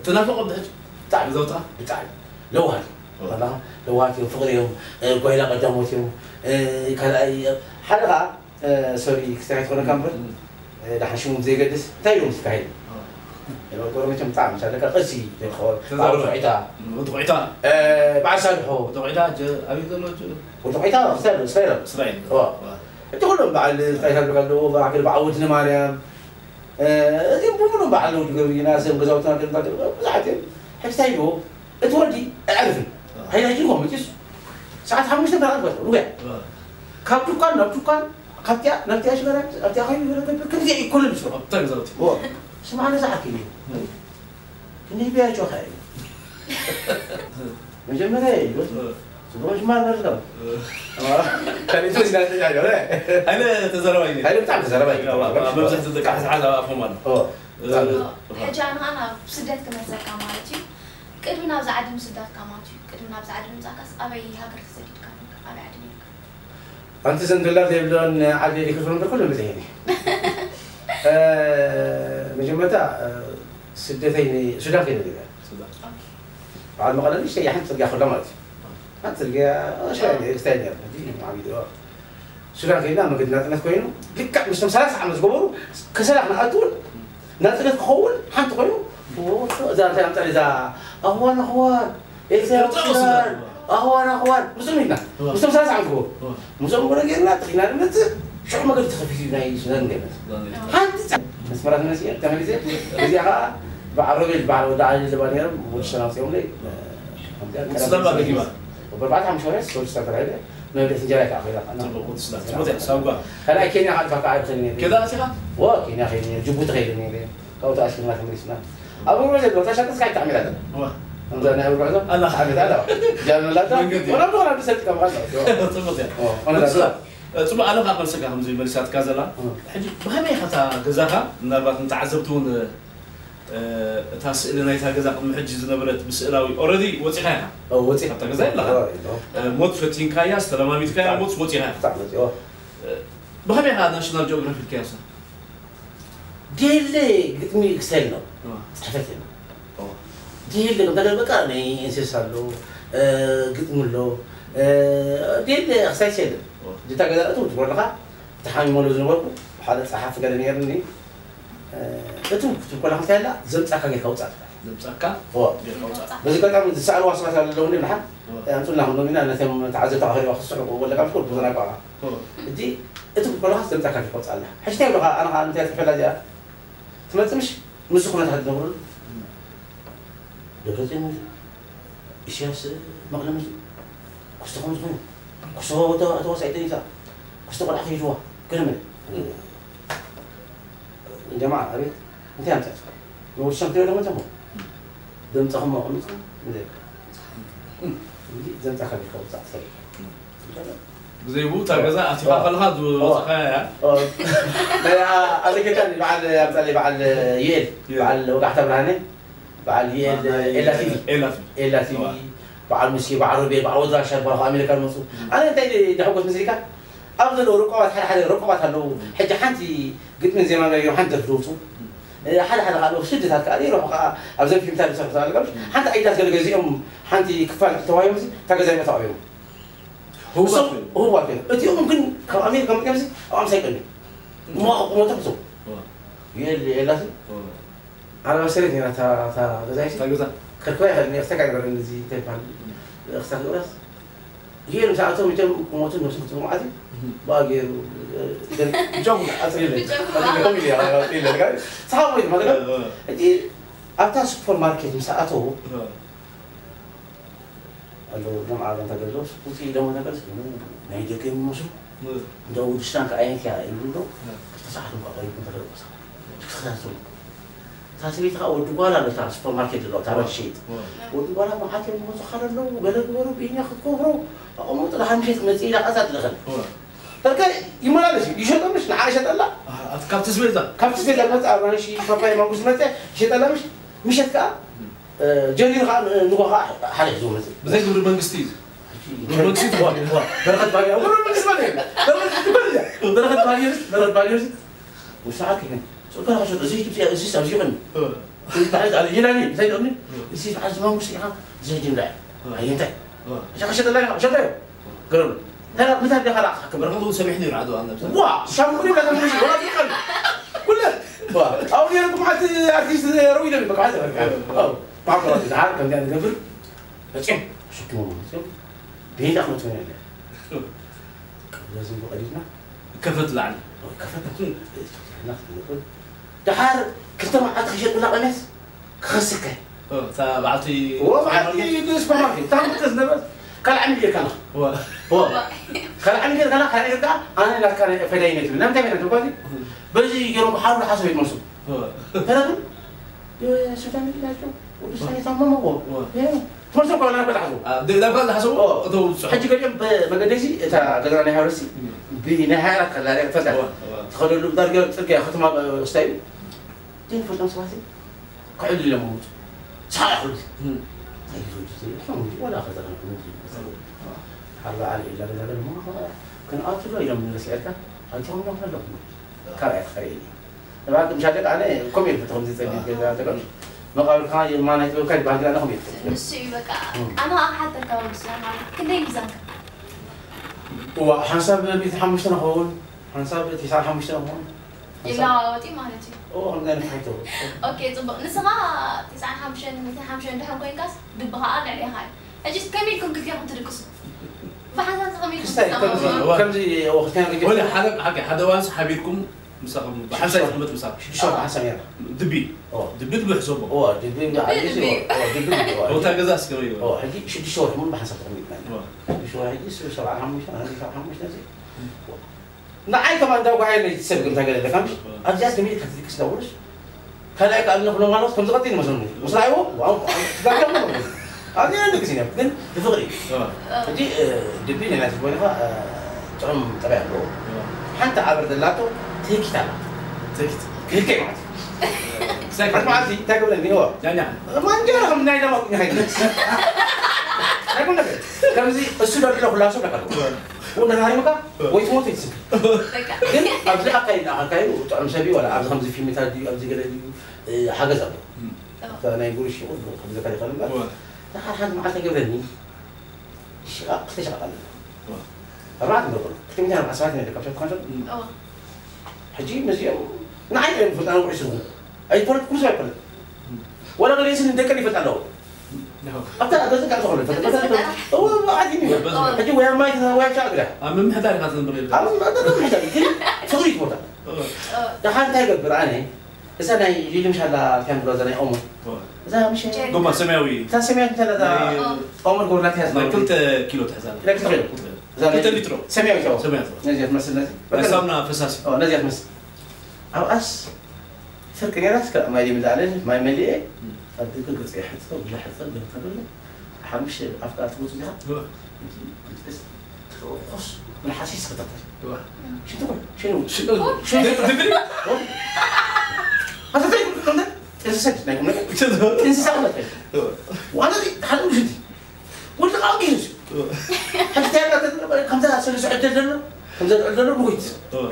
ትናፍቆ ብድሕጅ። ብጣዕሚ ዘውጣ። ብጣዕሚ ለዋሃት። ዋላ ለዋሃት እዮም፣ ፍቕሪ እዮም፣ እ፣ ጓይላ ቀዳሞት እዮም። እ፣ ካልኣይ ሓደ ኸዓ እ፣ ሶሪ፣ ክስታይ ትኾነካ እምበር፣ እም። እ፣ ደሓን ሽሙ ብዘየገድስ፣ እንታይ ኢሎም ዝካየድ? እ። እ፣ ጎረቤቶም ብጣዕሚ፣ ምስ ኣለካ ቅርሲ፣ ይኸውን። ተዛረበ። በዓል ቁዒታ። እም፣ ወዲ ቁዒታ። እ፣ በዓል ሳልሖ። ወዲ ቁዒታ፣ ጀ-፣ ኣበይ ዘሎ ጀ-? ወዲ ቁዒታ፣ እስራኤል፣ እስራኤል። እስራኤል። እዋ። እዋ። እቲ ኩሎም በዓል፣ እንታይ ይብሉ ኣለዎ፣ በዓል፣ በዓል ወዲ ማርያም። እ፣ እዚኦም ብምሉእ በዓል ወዲ ገብርኤል፣ ናሰም ገዛውትና፣ ገዛውትና፣ ብዙሓት እዮም። ሕጂ እንታይ ኢልዎ? እቲ ወዲ ኣይዕርፍን። ኣዎ። ሓይሊ ሕጂ እኮ መፂሱ ሰዓት ሓሙሽተ ተራኽበት፣ ሩያ። ኣዎ። ካብ ድኳን ናብ ድኳን፣ ካብቲኣ ናብቲኣ ሽበራ፣ ኣብቲኣ ኸይዱ ይብሎ፣ ከምዚ ኣይኮነን ዝብሎ። ኣብታ ገዛውቲ። ኣዎ። ስማዕ፣ ነዛ ዓኪ እዩ። ኣዎ። ክንደይ ቢያጆ ኸ እዩ? መጀመርያ እዩ። ኣዎ። ጽቡቕ ጅማር ነርካ። ኣዎ። ኣዎ። ካልእ ተወስዳ ተጃጀረ። ሃይለ ተዘረባይ እዩ። ሃይለ ብጣዕሚ ተዘረባይ እዩ። ኣዎ፣ መብዛሕትኡ ደቂ ሓዝሓዝ ኣብ ኣፎም ኣሎ። ኣዎ። ኣዎ። ብጣዕሚ። ኣዎ። ሕጂ ኣነ ኸኣ ናብ ስደት ክመልሰካ ማለት እዩ። ቅድሚ ናብዛ ዓዲ ምስዳድካ ማለት እዩ። ቅድሚ ናብዛ ዓዲ ምምጻእካስ ኣበይ ሃገር ተሰዲድካ ነርካ? ኣበይ ዓዲ ነርካ? ኣንቲ ዘንድላ ዘይብለን ዓዲ ዲክፍሎም ብኩሉ ምጽሄኒ። እ፣ መጀመርታ፣ እ፣ ስደተይ ን-፣ ሱዳን ከይደ ገለ። ሱዳን። ኦኬ። በዓል መቐለ ንእሽተይ ሓንቲ ጽርግያ ከሎ ማለት እዩ። ሓንቲ ጽርግያ፣ እ፣ ሽራይ፣ እ። ክስታይ ነይሩ። ሕጂ ዓቢዱ። ሱዳን ከይድና መገዲ ናጽነት ኮይኑ፣ ልክዕ ምስቶም ሰላሳ ዓመት ዝገበሩ ከሰላ ክንኣቱ እውን ናጽነት ክኸውን ሓንቲ ኮይኑ፣ እዛ እንታይ ኣምጻእ እዛ ኣኽዋን ኣኽዋን፣ ኤርትራ ኤርትራ ሱዳን፣ ሱዳን። ኣኽዋን ኣኽዋን፣ ምስኦም ኢልና፣ እዋ። ምስቶም ሰላሳ ዓመት ክገብሩ። እዋ። ምስኦም ወረ ጌርና፣ ጥሪና ንመጽእ፣ ሽዑ መገዲ ተኸፊቱ እዩ ናይ ሱዳን ገነት። ሱዳን ገነት። ሓንቲ ጸ-፣ መስመራት መጽእ፣ ተመሊሰ፣ እዚኣ ኸዓ በዓል ሮቤል፣ በዓል ወዲ ዓሊ ልባ ነይሮም፣ ወዲ ሸና ኣውጺኦምለይ፣ ከምዚኣ ሱዳን ባዶ ጊባ። ወዲ ኣርባዕተ ሓሙሽተ ወርሒ፣ ወዲ ሱዳን ተባሂለ። መብለት እንጀራ ይከዓ ኮይና። ጽቡቕ፣ ወዲ ሱዳን። ጽቡቕ እያ፣ ሳውጋ። ካልኣይ ኬንያ ከዓ ጥፋ ከዓ ኣይብተን ነይረ። ከዳ ኣቲኻ? ወ፣ ኬንያ ከይደ ነይረ፣ ጅቡቲ ከይደ ነይረ። ካብኡ ተኣሲርና ተመሊስና። ኣብ እግሩ ዘሎ ታሻ ተስካ ይጣዕም ይላል። እዋ። ከምዛ ናይ እግሩ ጉዕዞ? ኣላ። ዓመት ኣላ። ጃን ኣላ። መንገዲ። ወላ ብኾና ብሰጥ ከም ኣላ። ጽቡቕ እያ። ወ፣ ወላ ወዲ ሱዳን፣ ጽቡቕ ኣለ ካብ መልሰካ ከምዚ መሊሳትካ ዘላ። እዋ። ሕጂ ብኸመይ ኢኻ እታ ገዛኻ፣ ምናልባት ንተዓዘብቲ እውን እ፣ እታ ስእሊ ናይታ ገዛ ቅድሚ ሕጂ ዝነበረት ብስእላዊ ኦረዲ ወጺኻ ኢኻ። ኦ፣ ወጺኻ። ኣብታ ገዛ የለኻ። ኦ፣ የለኹ። እ፣ ሞት ፈቲንካያ፣ ዝተለማሚድካያ፣ ብጣዕሚ። ሞት ወጺኻ ኢኻ። ብጣዕሚ ወጺ፣ ኦ። እ፣ ብኸመይ ኢኻ ናሽናል ጂኦግራፊ ኢልካያ እሳ? ዴለ ግጥሚ ስታይል ነው። ኦ። ጽሕፈት የለን። ኦ። ዴለ ከም ተገር በቃ ናይ እንስሳ ኣሎ፣ እ፣ ግጥሚ ኣሎ፣ እ፣ ዴለ ክሳይስ የለን። ኦ። ጅታ ገዛ እቱ ትብሎ ኣለኻ፣ ተሓሚመሉ ዝነበርኩ ሓደ ጸሓፊ ገለ ነይርኒ። እ፣ እቱ ክትብል ከለኻ እንታይ ኣላ? ዘምጻካ ጌርካ ውጻእ ትበሃል። ዘምጻካ እዎ። ጌርካ ውጻእ። በዚ ኣጋጣሚ ዝሰኣልዋ ሰባት ኣለዉ እንዲ ንሓን፣ እዎ። ኣምጹልና ክንብሎም ኢና፣ ነቶም ተዓዘብቲ ክሪእዋ ክስሕቁ ወለካ ምሽ ኩሉ ብዙ ናይ ቋንቋ። እዎ። እቲ፣ እቱ ክትብል ከለኻ ዘምጻካ ጌርካ ውጻእ ኣላ። ሕጂ እንታይ ይብሉኻ? ኣነ ኸኣ እንታይ ትሕላ እዚኣ? ትመጽእ ምሽ? ምስ ኩነታት ትነብረሉ። እም። ደብረጽዮን መጺኡ፣ ኢሳያስ መቐለ መጺኡ፣ ክስቶ ከምዚ ኮይኑ፣ ክስቶ ተዋሳኢት ተኒሳ፣ ክስቶ ቆልዓ ከይድዋ፣ ገለመለ። ጀማዓ፣ ኣቤት፣ እንታይ ኣምጻእካ? ንወዲ ሻም ትሪኦ ዶ መተሞ? ዘምጻኹሞ ኣቐሚጥኩም፣ እንታይ? እንጂ ዘምጻኻ ቢልካ ውጻእ ትፈልጥ። ብዘይ ብኡ እታ ገዛ ኣቲኻ ኦ። ከለኻ ኦ። ዝወጻኻያ እያ። ኦ። ናይ፣ ኣ-፣ ኣዘኬርካኒ በዓል፣ ኣምጻለይ በዓል ዩኤል፣ ዩኤል። በዓል ወጋሕታ ብርሃነ። በዓል ዩኤል፣ በዓል ኤላ ቲቪ። ኤላ ቲቪ። ኤላ ቲቪ፣ እዋ። በዓል ሙሴ፣ በዓል ሮቤል፣ በዓል ወድራሻ፣ በዓል ኣሜሪካ ዝመፁ። እም። ኣነ እንታይ ድ-፣ ድሕጎስ ምስልካ? ኣብ ዘለዉ ርቆባት፣ ሓደ ሓደ ርቆባት ኣለዉ። እም። ሕጂ ሓንቲ ግጥምን ዜማን ገይሮም ሓንቲ ደርፊ ዝወፁ። እም። እ፣ ሓደ ሓደ ከዓ ኣለዉ ስደታት ከዓ ይረኹ ከዓ ኣብዘን ፊልምታት ዝሰርሑ ኣለዉ። እም። ሓንቲ ኣይዳት ገለ ገዚኦም ሓንቲ ክፋል ተዋሂቦም፣ እታ ገዛ ይመታቑ እዮም። ህቡባት እሶም ኮይኖም። ህቡባት ኮይኖም። እቲኦም ግን ካብ ኣሜሪካ መፂኦም፣ ኣብ ኣምሳ ይቀንዩ። እም። እሞ ቁመቶም ሰው። እዋ። ዩኤል፣ ኤላ ሲ። እዋ። ዓረባ ሰሬት ነይራ እታ፣ እታ ገዛይሲ። እታ ገዛ። ከርክባ ይኸእል ነይሩ፣ ተጋይ በረ እንደዚ እንታይ ይበሃል? እም። ክሳብ ዝበላስ። ይሄ ምሳኣቶም እቶም ቁመቱ ነብሱ ክትብሉ ማለት እዩ። እም። ብኣ ገይሩ፣ እ፣ ደን-፣ ጆጉ፣ ኣጽሪለይ። ጆጉ። ኣጽሪለይ፣ ኮም ኢለ፣ ኣጽሪለይ፣ ጋር፣ ሰሓብ ወይ ማለት ነው። እ፣ እ። እቲ ኣብታ ሱፐር ማርኬት ምሳኣተው፣ እ። ሎም ዓለም ተገሎ ስኩቲ ኢሎም ነገር ናይ ደገ የሚመስሉ እንደው ድስታን ከአይነት ያ ይብሉ ክልተ ሰዓት እንኳ ቆይኩም ተገለቆሳ ትክታተሉ ታስቤት ከዓ ወዲ ጓል ኣሎ ታ ሱፐርማርኬት ዘሎ ታ ሸይጥ ወዲ ጓል መዓት እዮም ዝመፁ ካለለዉ ገለ ግበሩ ብኛ ክትገብሩ ኣቐሙጡ ለሓምሸት መፅእ ኢላ ቃፃ ትልኸል በቃ ይመላለስ እዩ ይሸጠ ምሽ ንዓ ይሸጠላ ካብ ትስቤዛ ካብ ትስቤዛ መፅእ ኣራንሺ ፓፓይ ማንጉስ መፅእ ይሸጠላ ምሽ ምሸት ከዓ ጀሪር ከዓ ንጎ ከዓ ሓደ ሒዝዎ መፅእ ብዘይ ግብሪ መንግስቲ እዩ ግብሪ መንግስቲ ትኾን በረኸት ባጊያ ኩሉ መንግስቲ ማለት እዩ በረኸት ባጊያ በረኸት ባጊያ ውሳዓት ይህን ጽልካ ራሱ እዚ ኢትዮጵያ እዚ ኣብዚ ይኸን ይላኒ እንታይ ደምኒ እዚ ተዓዝ መንግስቲ ኢኻ እዚ ጅምላ ኣየንታይ እዛ ከሸጠላ ኢኻ ሸጠ ገረሉ እንታይ ምታይ ደኻ ላዕኻ ክብረ ከምኡ ሰሚሕ ነይሩ ዓዱ ኣብ ነብሰ ዋ ሻምኩኒ ከተምሽ ወላ ትቀል ኩለ ዋ ኣው ነይሩ ኩማት ኣርቲስት ነይሩ ኢለ በቃ ተበቃ ማቆራት ዝዓር ከምዚኣ ንገብር መፅኦም ሽክሞ መፅኦም ቤዛ ክመፅኦም ያለ ካብዛ ዝንቡ ቀዲድና ከፈት ላዕሊ ከፈት ክትነብል ደሓር ክልተ መዓልቲ ክሸጥላ ቀመስ ክኸስከ እታ በዓልቲ እዎ በዓልቲ ሱፐርማርኬት እታ ምጥስ ነበስ ካልዓ ሚል ጌርካ ኣለኻ እዎ እዎ ካልዓ ሚል ጌርካ ኣለኻ ካልዓ ጌርካ ኣነ ናትካ ናይ ፈዳይነት እዩ። ናምታይ ፈዳይነት እኮ እዚ በዚ ገይሮም ሓሩ ሓሰብ ይመልሱ እዎ ተረዱ ሱዳን ናቸው ወደ ሳይታ መመቆ እዎ ትመልሶ እኮ ናትካ ዝሓስቡ ዳብካ ዝሓስቡ እዎ እቶ ውፅሑ ሕጂ ገሊኦም ብመገደሲ እታ ገዛ ናይ ሃረሲ ብናይ ሃራት ከላሪያ ፈታ እዎ እዎ ትኸደሉ ዳርጋ ፅርግያ ከተማ ስታይ ዘይንፈልጦም ሰባት ክዕሉ ኢሎም ምውፁ ሳዕ ይኽሉ እንታይ እዩ ዝውዱ ዘይብሉ ወላ ከዘረምኩ ምውፁ ይመሰሉ ሓርባ ዓሊ ኢላ ገዛ ገለ ሞ ክንኣቱ ዶ ኢሎም ንረስ ዕርካ ኣቲኹም ዶ ከለኹም ካብ ኣያ ትኸሪ እየ እባክም ሻደቅ ኣነ ኮም ኢል ፍትኹም ዝፀቢት ገዛ ተቀም መቃብርካ የማናይ ጥበብካ ይበሃል ግዳ ነኹም ኢል ንሱ እዩ በቃ ኣነ ከዓ ሓተካ ወዲ ስላም ማለት ክንደይ ሚዛንካ እዋ ሓንሳብ ሚእቲ ሓሙሽተ ንኸውን ሓንሳብ ትስዓን ሓሙሽተ ንኸውን ይለዋወጥ እዩ ማለት እዩ ኦ ከምዚ ዓይነት ሓይቶ ኦኬ ፅቡቅ ንስኻ ትስዓን ሓሙሽተን ሚእቲ ሓሙሽተን ድሕን ኮይንካስ ድቢ ከዓ ልዕሌኻ እዩ ሕጂ ከመይ ኢልኩም ክልቲኹም ትድቅሱ ብሓንሳብ ከመይ ኢልኩም ክስታይ ትፃወቱ ከምዚ ከምዚ ኦ ክልቲና ገጀ ወላ ሓደ ሓቂ ሓደ ዋንስ ሓቢርኩም ምሳኹም ብሓንሳብ ዝመጥ ምሳኹም ሽዱሽተ ወርሒ ሓንሳብ ነይራ ድቢ ኦ ድቢ ድቢ ሕሰቦ ኦ ድቢ እንዳ ዓሊ ድቢ ኦ ድቢ ድቢ ኦ ቦታ ገዛ እስከ ወይ ኦ ሕጂ ሽዱሽተ ወርሒ ሙሉ ብሓንሳብ ተቐሚጥና ኢና ሽዱሽተ ወርሒ ሕጂ ሰብዓ ሓሙሽተ ሓሙሽተ ንዓይ ከማን እንዳ ጓሃየ ነይ ትሰብግ እንታይ ገለ ኣለካ ምሽ ኣብዚኣ እስከ ሚእቲ ክትልቅስ ደውልሽ ካልኣይ ከኣ ኣለኹ ሎም ማለት ከም ዝቐጥል ይመስለኒ ምስ ረኣይዎ ዋው ትጋገም ኣብዚ ነ ንግስ ኢና ግን ብፍቕሪ ሕጂ ድቢ ናይ ናቲ ኮይንኻ ጥዑም ጠባይ ኣለዎ ሓንቲ ዓበር ዘላቶ ትህኪት ኣላ ትህኪት ክልከይ ማለት እዩ ሓንቲ መዓልቲ እንታይ ገብረኒ ዋ ማንጀራ ከም ናይ ደማ ቁሚ ሃይነት ከምዚ እሱ ደርድረ ኩላ ሰብ ለካ ወንደ ሃሪምካ ወይ ትሞት ይትስብ ግን ኣብዚ ኣካይድ ንኣኸልካዩ ጥዑም ሰብ እዩ ወላ ኣብዚ ከምዚ ፊልምታት ድዩ ኣብዚ ገለ ድዩ ሓገዝ ኣሎ ናይ ጉርሽ ይኹን ከምዚ ከ ይኸል እምበር ንሓር ሓንቲ መዓልቲ ገብረኒ ሽቓቕ ክልተ ሽቓቕ ኣለና ኣርባዕተ ንበልኩ ክልተ ሚእቲ ኣርባዕተ ሰባት ኢና ካብ ሸቱ ካንሸት ሕጂ ነዚኦም ንዓይ እዮም ፍልጣን ውዒ ስሙ ኣይፈለጥኩም ሰብ ኣይፈለጥ ወላ ገለ ስን ደቀን ይፈልጥ ኣለዎ ኣብታ ገዛ ካብ ዝኾነ ሕጂ ወያ ማይ ወያ ሻ ግዳ ኣብ ምምሕዳር ኢኻ ትነብር ኣብ ምምሕዳር ግን ፍቕሪ ቦታ ደሓር እንታይ ይገብር ኣነ እዛ ናይ ሊሊ ምሻላ ቲያን ብሎ እዛ ናይ ኦሞ እዛ ምሽ ጎማ ሰማያዊ እታ ሰማያዊት እንተ እዛ ናይ ኦሞ ጎርና ቲያ ናይ ዝነበረ ክልተ ኪሎ ትሕዛ ናይ ክልተ ኪሎ እዛ ናይ ክልተ ሊትሮ ሰማያዊት ያው ሰማያዊ ነዚያ ትመስል ነዚ ናይ ሳሙና ፈሳሲ ኦ ነዚያ ትመስል ኣብኣስ ፍርቂ ነራስ ከ ማይ ዲም ዛለ ማይ መሊኤ ኣብ ደገ ገጽ ይሕጽብ ብላ ሕጽብ ገምተብለ ሓምሽ ኣፍቃ ትወጽ ቢኻ ትወጽ ትወጽ መልሓሲ ይስከታተል ሽንትኩም ሽኑ ሽኑ ሽኑ ድግሪ ኣሰታይ ጥንስሰ ናይ ቁም ነገር ጥንስሳ ማለት ዋና ሓደ ሽንቲ ወልድ ቃው ጊዜ ከምታ ከምታ ሰለሱ ዕድል ዘሎ ከምዛ ዕድል ዘሎ ንጎይት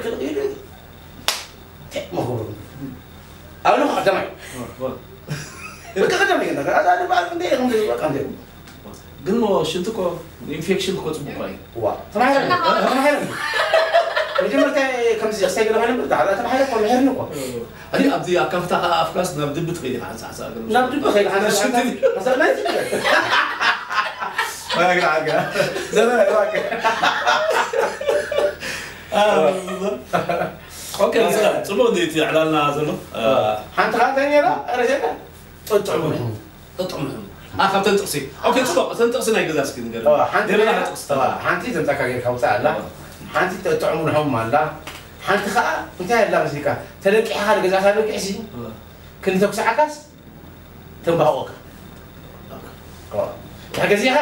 ክልቕ ኢሉ መኽብሩ ኣብነ ቀዳማይ በቃ ቀዳማይ ገና ኣዛ በዓል እንደ ከም በቃ እንደ ግን ሽንቲ እኮ ኢንፌክሽን እኮ ጽቡቅ እዩ ዋ ተማሂረ ተማሂረ መጀመርታ ከምዚ ኣስታይ ገለ ማለት ዳዕላ ተማሂረ እኮ ምሕርን እኮ ኣይ ኣብዚ ኣካፍታ ከኣ ኣፍካስ ናብ ድቢ ትኸይድ ኢኻ ሓንሳ ሓንሳ ገለ ናብ ድቢ ኸይድ ሓንሳ ሓንሳ ናይ ትግረ ኣግራ ኣግራ ዘመን ኣግራ ኦኬ ጽቡቅ እንዴት ዕላልና ዘሎ ሓንቲ ሓንቲ ነራ ረሸካ ጥጥዑ ጥጥዑ ኣ ካብተን ጥቕሲ ኦኬ፣ ጽቡቕ። እተን ጥቕሲ ናይ ገዛ እስኪ ንገር። ሓንቲ ሓንቲ ዘምጻካ ጌርካ ውፅእ ኣላ። ሓንቲ ጥዕሙ ንሖም ኣላ። ሓንቲ ከዓ እንታይ ኣላ መስልካ፣ ተለቂሕካ ንገዛእካ ለቂሕሲ ክንተኩስዓካስ ተንባህቆካ። ድሕር ገዚእካ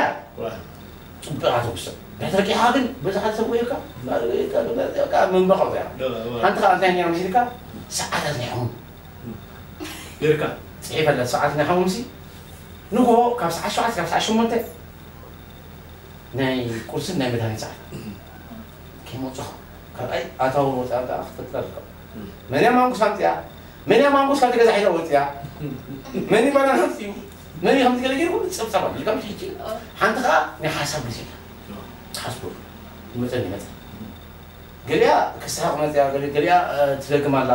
ጽቡቅ ኣተኩሶ፣ ድሕር ተለቂሕካ ግን በዛ ሓደ ሰብ ወይካ መንበቆ እያ። ሓንቲ ከዓ እንታይ ነራ መስልካ፣ ሰዓታት ናይ ሕሙም ጌርካ ፅሒፈላ። ሰዓት ናይ ሕሙምሲ ንጎ ካብ ሰዓት ሸውዓተ ካብ ሰዓት ሸሞንተ ናይ ቁርስን ናይ መድሃኒት ሰዓት ከይመፅኻ ካልኣይ ኣታዊ ወፃኢ ከዓ ክትፈጥራ ኣለካ። መን እያ ማንጉስ ኣምፅያ፣ መን እያ ማንጉስ ካብቲ ገዛ ሒዛ ወፅያ፣ መን እዩ ባናና ኣምፅዩ፣ መን እዩ ከምዚ ገለ ገይሩ ኩሉ ፀብፃብ ኣሎ። ኢልካ ሕጂ ሓንቲ ከዓ ናይ ሓሳብ ግዜ እያ። ትሓስበሉ ይመፀን ይመፀን። ገሊኣ ክስሓቕ መፅያ፣ ገሊ- ገሊኣ እ፣ ትደግም ኣላ፣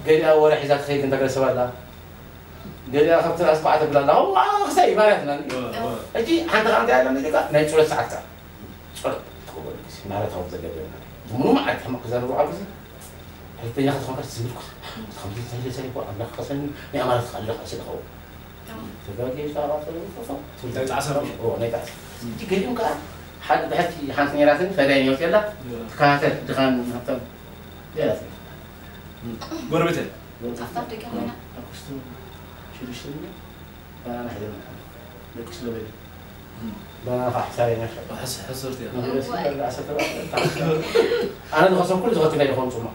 ገሊኣ ወረ ሒዛ ትኸይድ እንተገለ ሰብ ኣላ፣ ገሊኣ ካብቲ ራስ ባዕ ተብላ ኣላ። ዋ ክሳይ ማለትና ሕጂ ሓንቲ ከዓ እንታይ ኣላ መዚቃ ናይ ጸሎት ሰዓት ከዓ ጸሎት ትገብረሉ ግዜ ማለታዊ ዘገበ ሙሉ መዓልቲ ሕማቕ ክዛረቡ ኣብ ግዜ ሕልተኛ ክትኾንካ ትዝምድኩ ከምዚ ተይለ ሰሪኮ ኣምላኽ ከሰኒ ናይ ኣማለት ኣለካ ስልኸው ተጋጊ ዛባ ተለፎ ናይ ጣዕሳ ራሱ ኦ ናይ ጣዕሳ እቲ ገሊኦም ከዓ ሓደ ብሕቲ ሓንቲ ነራትን ፈዳይ ነውት የላ ትከታተል ድኻን ሃብታም ገላት ጎረቤት ኣብታ ደገ ኮይና ኣኩስቱ ሽዱሽተ ባናና ሒዘና ደቂ ስለበለ ባናና ከዓ ሕሳብ ነሻ ሕስርቲ ኣነ ዝኸሰብ ኩሉ ዝኸትለ ይኸውን ፅማ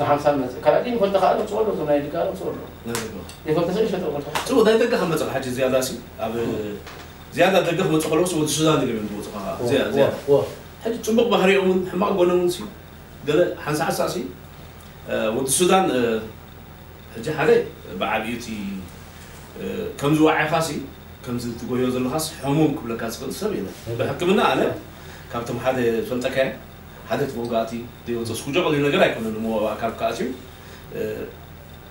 ሓምሳ መፅእ ካልኣት ይፈልጠ ከዓ ለምፅኦ ኣሎ ዞም ናይ ድጋ ለምፅኦ ኣሎ ይፈልጠ ሰብ ይሸጠ ፈልጠ ጽቡቕ ናይ ደገ ከም መጽእ ሕጂ ዝያዳ ሲ ኣብ ዝያዳ ደገ ክመጽእ ከለዎ ወዲ ሱዳን ድገም ዝመጽእ ዝያዳ ሕጂ ጽቡቕ ባህሪኦም እውን ሕማቕ ጎኖም እውን ሲ ገለ ሓንሳ ሓንሳ ሲ ወዲ ሱዳን ሕጂ ሓደ ብዓብዩ እቲ ከምዚ ዋዒኻሲ ከምዚ ትጎዮ ዘለኻስ ሕሙም ክብለካ ዝኽእል ሰብ የለን። ብሕክምና ኣነ ካብቶም ሓደ ዝፈልጠካየ ሓደ እቲ መውጋእቲ ዘይወፅእ ስኩጆ ቀሊል ነገር ኣይኮነን። እሞ ኣካል ክኣትዩ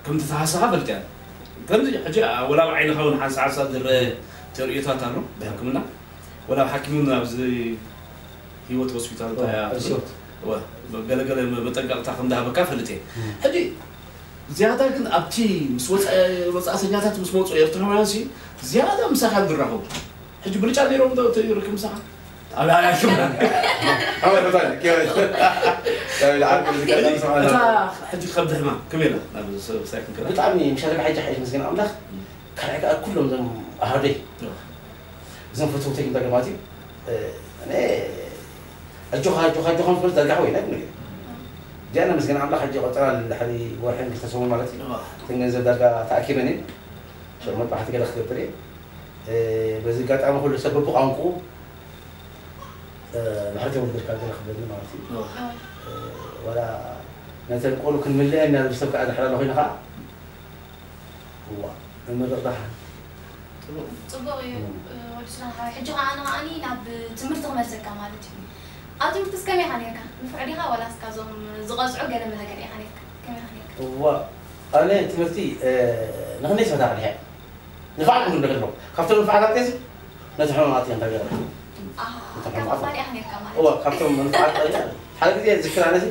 ከምቲ ተሃሰኻ ፈልጥ እያ። ከምዚ ሕጂ ወላ ኣብ ዓይንኻ እውን ሓንሳ ሓንሳ ዝረአ ተርእዮታት ኣሎ ብሕክምና ወላ ኣብ ሓኪም እውን ኣብዚ ህይወት ሆስፒታል እንታይ እያ ትብል? ገለገለ መጠንቀቕታ ከም ዝሃበካ ፈልጥ እየ። ሕጂ ዝያዳ ግን ኣብቲ ምስ ወፃእተኛታት ምስ መፁ ኤርትራውያን ሲ ዝያዳ ምሳኻ ዝራኸቡ ሕጂ ብልጫ ነይሮም ዶ ርክብ ምሳኻ? ኣብ ዓብያ ክብራ ሓመድ ፈታኒ ኪወት ካብ ዓርቢ ዝቀጠል ሰማና እታ ሕጂ ከብዲ ሕማም ከመይ ኢላ ናብ ሳይክል ከላ ብጣዕሚ ምሻለካ ሕጂ ሓይሽ ምስግን ኣምላኽ ካልኣይ ከዓ ኩሎም ዞም ኣሃደይ እዞም ፈተውተይ እንታይ ገማት እዩ ኣጆኻ ኣጆኻ ኣጆኻ ምስ በሉ ዳርጋ ሓወይ ናይ ነገር ጃና ምስገን ኣምላኽ ሕጂ ቆጠራ ድሕሪ ወርሕን ክልተ ሰሙን ማለት እዩ እተን ገንዘብ ዳርጋ ተኣኪበን እየን ሸሞንተ ባሕቲ ገለ ክገብር እየ በዚ ኣጋጣሚ ኩሉ ሰብ በብቋንቁ ብሕርቲ ወልድካ ገለ ክብለኒ ማለት እዩ ዋላ ነተን ቆሉ ክንምልአን ኢና ዝብል ሰብ ከዓ ድሕር ኣሎ ኮይኑ ከዓ እዋ ንመርቕ ደሓን ፅቡቕ እዩ ወዲ ሱዳን ሓወይ ሕጂ ከዓ ኣነ ከዓኒ ናብ ትምህርቲ ክመልሰካ ማለት እዩ ኣብ ትምህርትስ ከመይ ኢኻ ነርካ ንፍዕ ዲኻ ዋላስ ካብዞም ዝቐፅዑ ገለ መለ ገለ ኢኻ ነርካ ከመይ ኢኻ ነርካ እዋ ኣነ ትምህርቲ ንክንደይ ሰታ ቅድሐ ንፋዓት ንክንደ ከለኹ ካብቶም ንፋዓት ኣርቴዚ ነቲ ሕማም ኣትዮ እንታይ ገይረ ኣፋዲኣ ነርካ ማለት እዋ ካብቶም ንፋዓት ሓደ ግዜ ዝክር ኣነሲ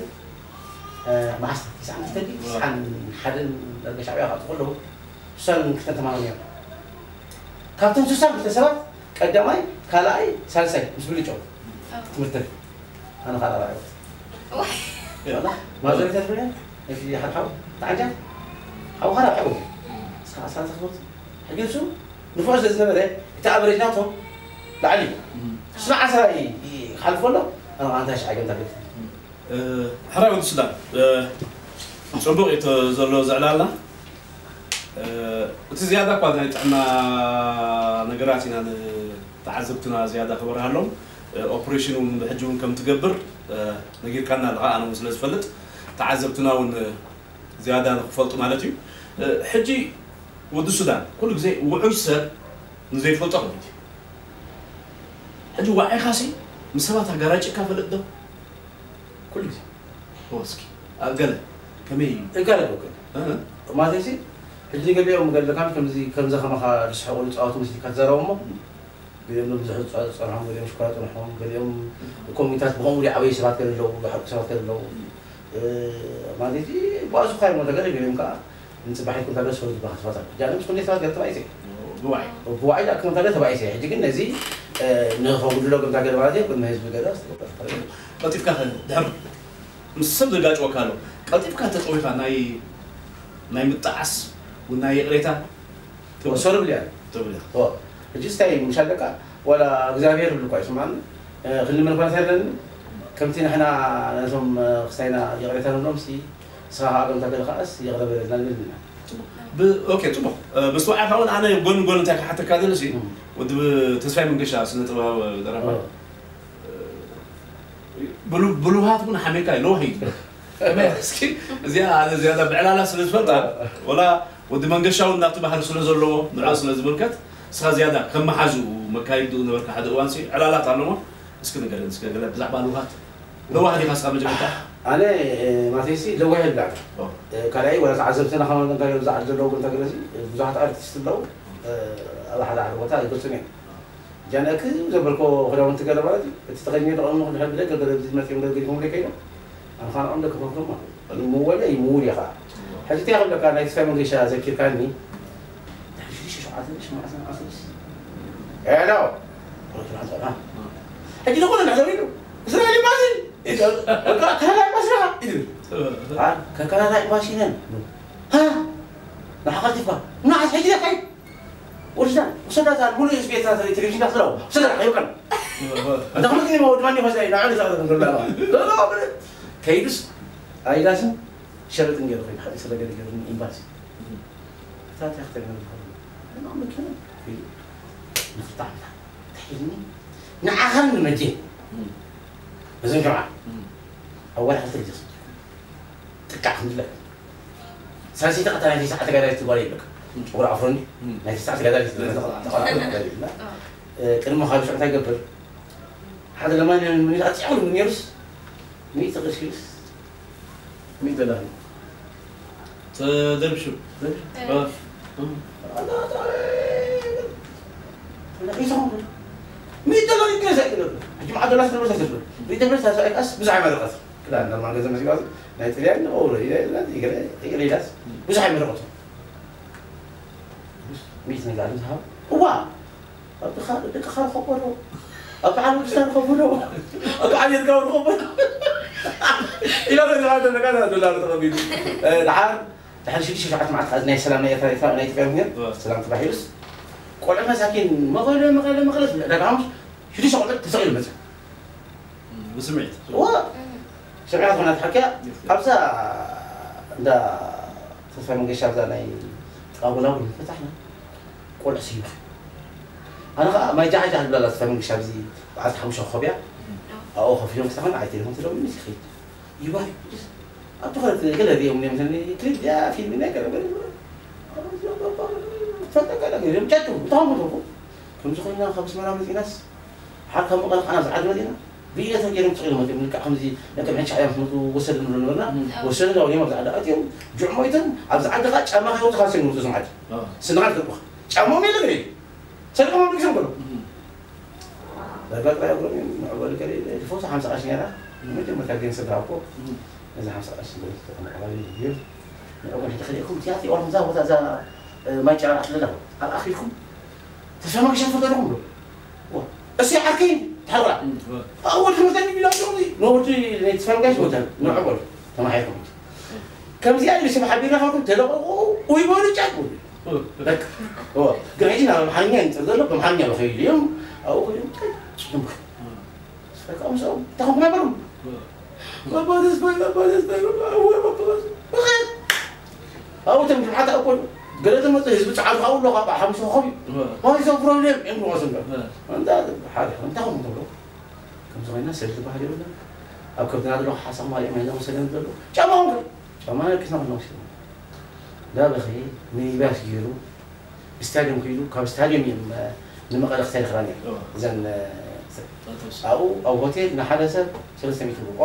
መዓስ ትስዓን ክልተን ትስዓን ሓደን ዳርጋ ሻዕብያ ክኣትዉ ከለዉ ስሳን ክልተን ተማሃሮ ነይሮም ካብቶም ስሳን ክልተ ሰባት ቀዳማይ ካልኣይ ሳልሳይ ምስ ብልጫው ትምህርተን ኣነ ካልኣ ራዕዮ ማዘሪታት ብለ እቲ ሓድሓው ተዓጃ ሓው ኻራ ሓው ስኻ ኣሳተ ክወት ሕጂ ንሱ ንፉዕ ስለ ዝነበረ እቲ ኣቨሬጅ ናቶም ላዕሊ እዩ ስና ዓስራ ይሓልፎ ኣሎ ኣነ ኣንታይ ሽዓ ገምታ ገምታ ሕራይ ወዲ ሱዳን ፅቡቕ እዩ ዘሎ ዘዕላልና እቲ ዝያዳ እኳ ናይ ጥዕና ነገራት ኢና ንተዓዘብትና ዝያዳ ክበርሃሎም ኦፕሬሽን እውን ብሕጂ እውን ከም ትገብር ነጊርካና ኣለኻ ኣነ እውን ስለ ዝፈልጥ ተዓዘብትና እውን ዝያዳ ንክፈልጡ ማለት እዩ ሕጂ ወዲ ሱዳን ኩሉ ግዜ ውዑይ ሰብ ንዘይፈልጦ ክብል እዩ ሕጂ ዋዒኻሲ ምስ ሰባት ኣጋራጭካ ፈልጥ ዶ ኩሉ ግዜ እስኪ ኣብ ገለ ከመይ እዩ እጋለ ወገን ማለት ሲ ሕጂ ገሊኦም ገለካ ከምዚ ከምዚ ከማኻ ዝስሕቁ ዝፃወቱ ምስሊካ ትዛረቡ እሞ ገሊኦም ብዙሕ ዝፀንሖም ገሊኦም ሽኮራ ፀንሖም ገሊኦም ኮሚታት ብኸምኡ ዓበይ ሰባት ገለ ኣለዉ ዝሓቁ ሰባት ገለ ኣለዉ ማለት ባእሱ ካይ ሞተ ገለ ገሊኦም ከዓ ንፅባሒት ኩንታ ገለ ሰው ዝበሃል ሰባት ኣሎ ጃንም ስኩንዴ ሰባት ገለ ተባይዘ ብዋዒ ብዋዒ ዳኣ ክመታለ ተባኢሰ። ሕጂ ግን ነዚ ንኸጉድሎ ገምታ ገለ ማለት እዩ። ቅድሚ ህዝቢ ገለ ቀልጢፍካ ድሕር ምስ ሰብ ዘጋጭወካ ኣሎ ቀልጢፍካ ተፀዊኻ ናይ ናይ ምጣዓስ ወይ ናይ ይቕሬታ ወሰሩ ብልያ ተብልያ። ሕጂ ስታይ ምሻለካ ዋላ እግዚኣብሔር ብልኳ ይስማን ክንልመን ኳ ሳይለን ከምቲ ንሕና ነዞም ክሳይና ይቕሬታ ንብሎም ሲ ስኻ ገምታ ገለ ከዓስ ይቕረ በለልና ንብል ኢና። ኦኬ ጽቡቕ። ምስትውዓልካ እውን ኣነ ጎን ጎን እንታይ ክሓተካ ደለሲ ወዲ ተስፋይ መንገሻ ስነ ጥበባዊ ደራፋይ ብሉሃት እውን ሓሜካ ይለዋህ እዩ። እስኪ እዚኣ ኣነ ዝያዳ ብዕላላ ስለ ዝፈልጣ ወላ ወዲ መንገሻ እውን ናቱ ባህሪ ስለ ዘለዎ ንዑ ስለ ዝምልከት እስኻ ዝያዳ ከም መሓዝኡ መካይዱ ነበርካ ሓደ እዋንሲ ዕላላት ኣለዎ። እስኪ ንገረን እስኪ ገለ ብዛዕባ ልውሃት ለዋህ ዲኻ እስኻ መጀመርታ? ኣነ ማተይሲ ለዋህ የብላዕ ካልኣይ ወላ ተዓዘብትና ከማን እንታይ ብዛዕባ ዘለዎ ግን ተገለሲ ብዙሓት ኣርቲስት ኣለዉ ኣብ ሓደ ሓደ ቦታ ይገልጹን እዮም ጃነክ ዘበልኮ ክዳውንቲ ገለ ማለት እዩ እቲ ተኸዲነ ደቐሙ ክድሕር ብለ ገለ ብዚ መፅኦም ገለ ገዲፎም ለይ ከይዶም ኣነ ኻን ዓም ለክፈፍሎም ማለት እዩ ምወለ ይምውል ኢኻ ሕጂ እንታይ ክብለካ ናይ ተስፋይ መንገሻ ዘኪርካኒ ሕጂ ዝኾነ ሕጂ ንኸነ ንሕዘብ ኢሉ እስራኤል ይባስል ከላላይ ባስራ ይብል ከከላላይ ባሲነን ንሓኸልቲፋ ንዓስ ሕጂ ለካይ ወዲዛ ውሰዳታ ሙሉ ስቤታ ቴሌቪዥን ዳስለው ስለ ይውቀል እንተ ክመት ወድማኒ ፈዛ ንዓሉ ዛ ንላ ከይዱስ ኣይዳስን ሸርጥ እንገይሩ ኮይኑ ሓደ ስለ ገለ ገይሩ ኤምባሲ እታ ትያክተር ገለ ዝኸውን እና መኪና ንፍታሕ ንዓኻን ንመጀ እዞም ጀምዓ ኣብ ወርሒ ክልተ ግዜ ጥቃዕ ክንድለ ሳልሰይቲ ቀታ ናይ ትሽዓተ ተጋዳሊት ጓል የብለካ ጨጉራ ኣፍሮ እንዲ ናይ ትሽዓተ ተጋዳሊት ተቃላቀለ ተጋዳሊት እና ቅድሚ ካብ ሽዑ እንታይ ገብር ሓደ ለማን ምን ኣጽዕሉ ምን የሩስ ሚእቲ ቅርሺ ሚእቲ ዶላር ተደርብሹ ሚእቲ ዶላር ይገዛ ይገዛ ሕጂ መዓት ዶላር ስለበሳ ተድሎ ሚእቲ ዶላር ሳሳይቃስ ብዙሕ ኣይመረቀት ክዳን ኖርማል ገንዘብ መሲባቱ ናይ ጥልያን ንቀውሎ ይገለ ይገለ ይገለ ይላስ ብዙሕ ኣይመረቀቱ ሚእቲ ነጋሪ ዝሃብ እዋ ኣብ ደኻ ደቅኻ ርኸቦ ዶ ኣብ በዓል ወድሳ ርኸቦ ዶ ኣብ በዓል የድጋው ርኸቦ ዶ ኢላ ተዝሃብ ተነጋዳ ዶላር ተቐቢሉ ድሓር ድሓር ሽዱሽተ ሸውዓተ መዓልቲ ከኣ ናይ ሰላም ናይ ኤርትራ ኤርትራ ናይ ኢትዮጵያ ምክንያት ሰላም ተባሂሉስ ቆልዑ መሳኪን መቐለ መቐለ መቐለ ዕዳጋ ሓሙስ ሽዱሽተ ቆልዑ ተሰቒሉ መጽእ ብስምዒት ስምዒት ዝኾነ ትሓኪያ ኣብዛ እንዳ ተስፋ መንገሻ ኣብዛ ናይ ጥቓ ጎላጉል ፈታሕና ቆልዑ ስይበ ኣነ ከዓ ማይ ጃሓጃ ዝበላ ተስፋ መንገሻ ኣብዚ በዓልቲ ሓሙሽተ ኮኾብ እያ ኣብኡ ኮፍ ኢሎም ክሳኸን ዓይ ቴሌፎን ተደውሉ ምስ ይኸይድ ይባይ ኣብቲ ኸለት ገለ ሪኦም እዮም ሰኒ ክሊፕ ድያ ፊልም ናይ ገለ ገለ ፈጠቀለ ገለ ጨጡ ተኸምቱ ከምዚ ኮይና ካብ ኣስመራ መፂናስ ሓር ካብ መቐለ ከዓና ዝዓዲ መፂና ብኢደቶም ገይሮም ስቕ ኢሎም መፂኦም ልክዕ ከምዚ ነቶም ሕንሻ እዮም ዝመፁ ወሰድ ንብሎ ነበርና ወሰድ ዳው እዮም ኣብዚ ዓዲ ኣትዮም ጅዕሞ ይተን ኣብዚ ዓዲ ከዓ ጫማ ከይወፁ ካልሲ ንውፁ ዝም ዓዲ ስንኻ ትገብኻ ጫማኦም የለ ገለ ሰሪቆም ኣምልኪሶም ከሎ ዳጋ ጥራይ እግሮም እዮም ንዕበሉ ገለ ኢለ ዝፈውሱ ሓምሳ ቀሺ ነራ መጀመርታ ግን ስድራ እኮ ነዚ ሓምሳ ቀሺ ገለ ዝተጠመቐ እዩ ንዕበሉ ተኸሊእኩም እቲያ እቲኦም እዛ ቦታ እዛ ማይ ጨራር ኣትለላ ኣብ ኣኺልኩም ተስፋ መገሻ ትፈልጠ ዲኹም ዶ እሱ ዓርከይ ተሓራ ወዲ ትምህርተኒ ቢላ ነወዲ ናይ ተስፋ መገሻ ወዲ ንዕበሉ ተማሒርኩም ከምዚኣ ኢሉ ሰብ ሓቢርና ካልኩም ተለቐቑ ወይ በሉ ጫት በሉ ግን ሕጂ ናብ ኣምሓርኛ ይንፅር ዘሎ ብኣምሓርኛ በኸይሉ እዮም ኣብኡ ኮይኖም ጭምር ተቃምሶም ተኸምኩም ኣይበሉም ባባ ተስፋይ ባባ ተስፋይ ኣብኡ ተምሓት ኣኮሉ ገለ ተመፅእ ህዝቢ ፃዕዱ ካብኡ ኣሎ ካብ ሓሙሽተ ኮኾብ እዩ ዋይዞ ፕሮብሌም እዮም ንወስዶ እንዳ ሓደ እንታይ ከም ትብሎ ከምዚ ኮይና ሰብ ዝበሃል የብለን ኣብ ከብትና ዘሎ ሓሳብ ማርያም ኢና መሰለን ዘሎ ጫማውን ጫማ ነኪስና ከለና ሽማ ዳበኸ ሚኒባስ ገይሩ ስታድዮም ከይዱ ካብ ስታድዮም እዮም ንመቐለ ክሳይ ክራን እዮም እዘን ኣብኡ ኣብ ሆቴል ንሓደ ሰብ ሰለስተ ሚእቲ ብቋ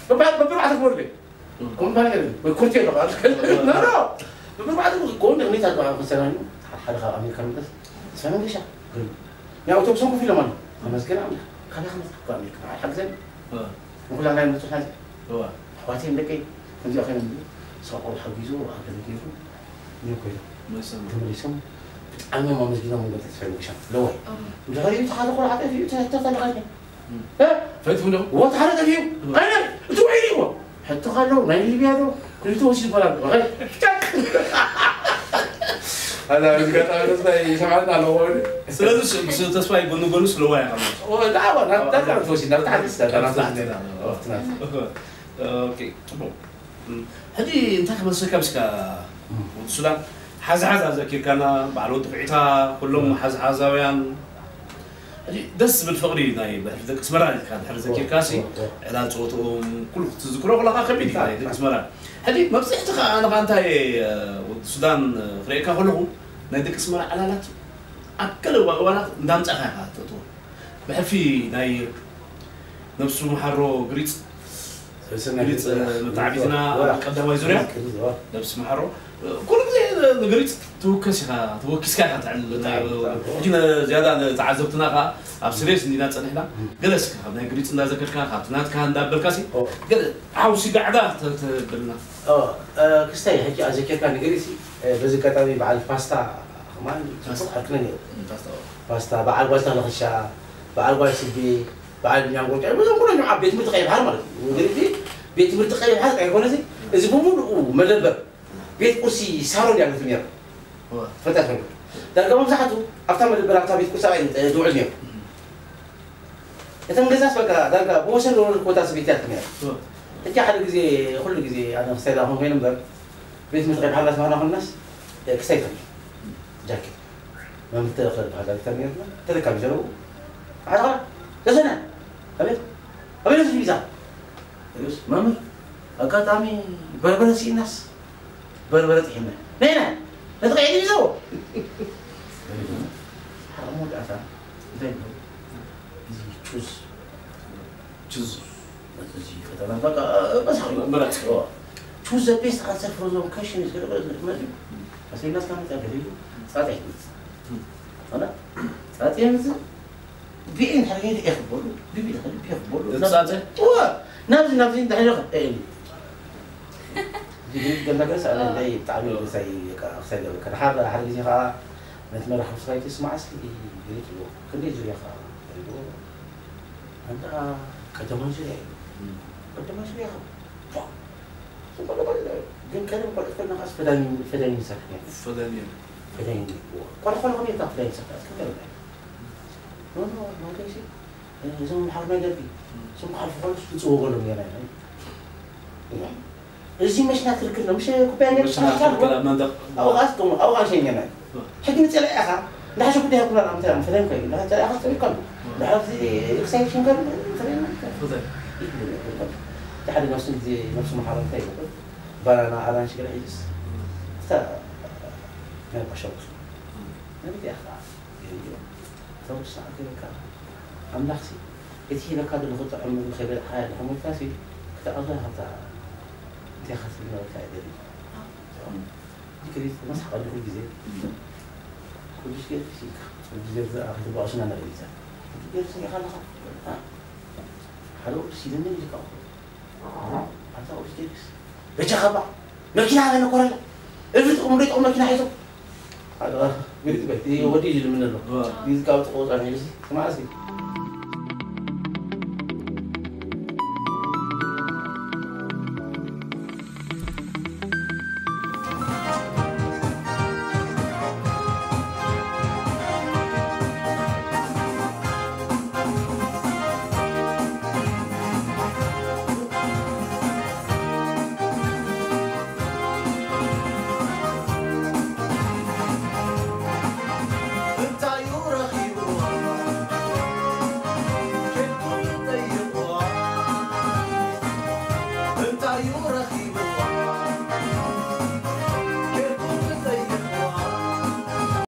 በብርባዕተ ክበሉ ኮምፓኒ ወይ ኮርቴ ኣለካ ኖ በብርባዕተ ኮን ንክኒት ኣልባ ክሰራኒ ሓደ ካብ ኣሜሪካ መለስ ሰመንገሻ ናይ ኣውቶቡሶም ኮፍ ኢሎም ኣሎ ተመስገን ኣምላኽ ካበይ ክመፅእ እኳ ኣሜሪካ ሓግዘን ንኩላ ናይ መፁ ሓዚ ኣሕዋተይ ደቀይ ከምዚኣ ኮይኖም ሰቆ ሓጊዙ ኣገለ ገይሩ እዮም ኮይኖም ተመሊሶም ብጣዕሚ እዮም ኣመስጊኖም። እንዶ ተስፋይ ምሻ ለዋይ ድሕሪኡ ተሓደ ቆልዓ ጠፊኡ ተተፈለኻኒ ፈይትኩም ዶ ወ ተሓደ ጠፊኡ ኣነ እቲ ውዒሉ እዎ ሕቶ ካለው ናይ ሊብያ ዶ ክልተ ወሲድ ይበላል። ኣላ እዚ ጋጣሚ ተስፋይ ይሰማዕና ኣለዎ። ስለዚ ተስፋይ ጎኒ ጎኒ ስለዋ ያኸሉ ናብታ ተወሲድ ናብታ ሓዲስ ኦኬ ጽቡቅ። ሕጂ እንታይ ክመስለካ ምስካ ወዲ ሱዳን ሓዚ ሓዚ ኣዘኪርካና በዓል ወዲ ኩዒታ ኩሎም ሓዚ ሓዛውያን ሕጂ ደስ ዝብል ፍቕሪ ናይ ብሕሪ ደቂ ኣስመራ ኢልካ ድሕሪ ዘኪርካ ሲ ዕላል ፀወትኦም ኩሉ ክትዝክሮ ከለካ ከቢድ እዩ ናይ ደቂ ኣስመራ። ሕጂ መብፅሕቲ ከዓ ንካ እንታይ ወዲ ሱዳን ክርእየካ ከለኹ ናይ ደቂ ኣስመራ ዕላላት ኣብ ገለ እዋናት እንዳምፃእካ ኢካ ተእትዎ ብሕልፊ ናይ ነብሱ መሓሮ ግሪፅ ግሪፅ መተዓቢትና ኣብ ቀዳማይ ዙርያ ነብሲ መሓሮ ኩሉ ግዜ ንግሪፅ ትውከስ ኢኻ ተወኪስካ ኢኻ ትዕልል ናይ ሕጂ ዝያዳ ንተዓዘብትና ከዓ ኣብ ስሬስ እንዲና ፀኒሕና ገለ እስከ ካብ ናይ ግሪፅ እንዳዘከርካ ካብቲ ናትካ እንዳበልካ ሲ ገለ ሓውሲ ጋዕዳ ተብልና ክስታይ ሕጂ ኣዘኪርካ ንግሪፅ በዚ ኣጋጣሚ በዓል ፓስታ ከማን ፅቡቅ ዓርክነ ነይሩ ፓስታ በዓል ጓል ተኽለኽሻ በዓል ጓል ስቤ በዓል ቢንያም ጎርጫ እዞም ኩሎም ኣብ ቤት ትምህርቲ ቀይሕ ባሕሪ ማለት እዩ። እንግዲህ ቤት ትምህርቲ ቀይሕ ባሕሪ ኣይኮነሲ እዚ ብምሉኡ መደበር ቤት ቁርሲ ሳሮን እያ ነቲ ነይሩ ፈታ ኮይኑ ዳርጋ መብዛሕቱ ኣብታ መደበር ኣብታ ቤት ቁርሲ ኣባይ ዝውዕል ነይሩ። እተን ገዛስ በቃ ዳርጋ ብወሰን ለወረድ ኮታ ስቤት እያ ነይሩ። ሕጂ ሓደ ግዜ ኩሉ ግዜ ኣነ ክሳይ ዳኹም ኮይኑ እምበር ቤት ትምህርቲ ቀይሕ ባሕሪ ኣስመራ ኮንናስ ክሳይ ተሚ ጃኬት መምህር ተኽለ ዝበሃል ዳይሬክተር ነይርና ተረካቢ ዘረቡ ሓደ ኸራ ዘዘነ ኣቤት ኣቤት እዚ ቪዛ እስ መምህር ኣጋጣሚ በርበረ ስኢናስ በርበረ ጥሒና ነይና ነቲ ቀይዲ ቪዛዎ ሓደ መወዳእታ እንታይ ይበሃል እዚ ቹዝ ቹዝ እዚ ከተማ በቃ በሳሕ ምረጽ choose the best answer for the question is ገለ ገለ መዚ ኣሰይናስ ካመጣ ገለ ጻጻ ይመጽ ኣና ጻጻ ይመጽ ቢኤን ሓገኝ ይኽበሉ ቢቢ ይኽበሉ ጻጻ ናብዚ ናብዚ እንታይ ይኸ ኤኒ ገለ ገለ ሰኣለ ብጣዕሚ ሳይ ሳይ ገለ ከሓር ሓደ ግዜ ከዓ ነቲ መራኸቢ ስራይ ትስማዕ እስኪ ገሊጽ ኣሎ ክንደይ ዙርያ ከዓ ኣንታ ቀዳማይ ዙርያ እዩ ቀዳማይ ዙርያ ግን ቀደም ቆልዑት ከለና ከዓስ ፈዳኒ ፈዳኒ ንሰርሕ ነርና ፈዳኒ ፈዳኒ ቆልዑ ቆልዑ ከለና ከ ፈዳኒ ንሰርሕ ከዓስ ከመይ ነርና ኖ ኖ ማለትሲ እዞም ሓርማይ ደርጊ እዞም ክሓልፉ ከለስ ንፅወገሎም ነርና እዚ መሽና ክልክል ነው ምሽ ኩባያ ነርና ክልክል ኣብ መንደቅ ኣውቃስ ኣውቃስ ሸኘና ሕጂ ንፅልእ ኢኻ እንዳሓሸ ጉዳይ ኩና ምተ ፈተን ኮይኑ እንዳሓሸ ኢኻ ትሪካ ኣሎ ድሕሪ እዚ ክሳይ ሽንገር ፈተን ፈተን ሓደ ነፍሲ ጊዜ ነፍሲ መሓረ እንታይ ይበል ባናና ኣራንሽ ገለ ሒዝስ እታ ናይ ቆሸቁስ ነብት ኢኻ ተወሳኺ ገይርካ ኣምላኽሲ እቲ ሂበካ ዘሎ ክጥዕም ምግቢ ከይበልዕካ ድሕር ሞትካሲ ክትኣባ ካብታ እንታይ ኢኻ ትብል ነበርካ ይደሊ ክሪት መሳሕ ቀልኩ ግዜ ቅዱስ ጊዮርጊስ ኢልካ ቅዱስ ጊዮርጊስ ኣብ ክትበኣሱና ንርኢ ኢልካ ቅዱስ ጊዮርጊስ ሪኢኻ ኣለኻ ሓደ ቅዱስ ኢለኒ ኢልካ ኣታ ቅዱስ ጊዮርጊስ በጃኻ ባ መኪና ኣበነ ኮረላ እልፊ ጥቕሙ ዶ ይጠቕሙ መኪና ሒዞም ግሪት በል ወዲ እዩ ዝልምን ኣሎ ግሪት ካብ ጥቕሙ ፃን ሒዙ ስማዕ እስኪ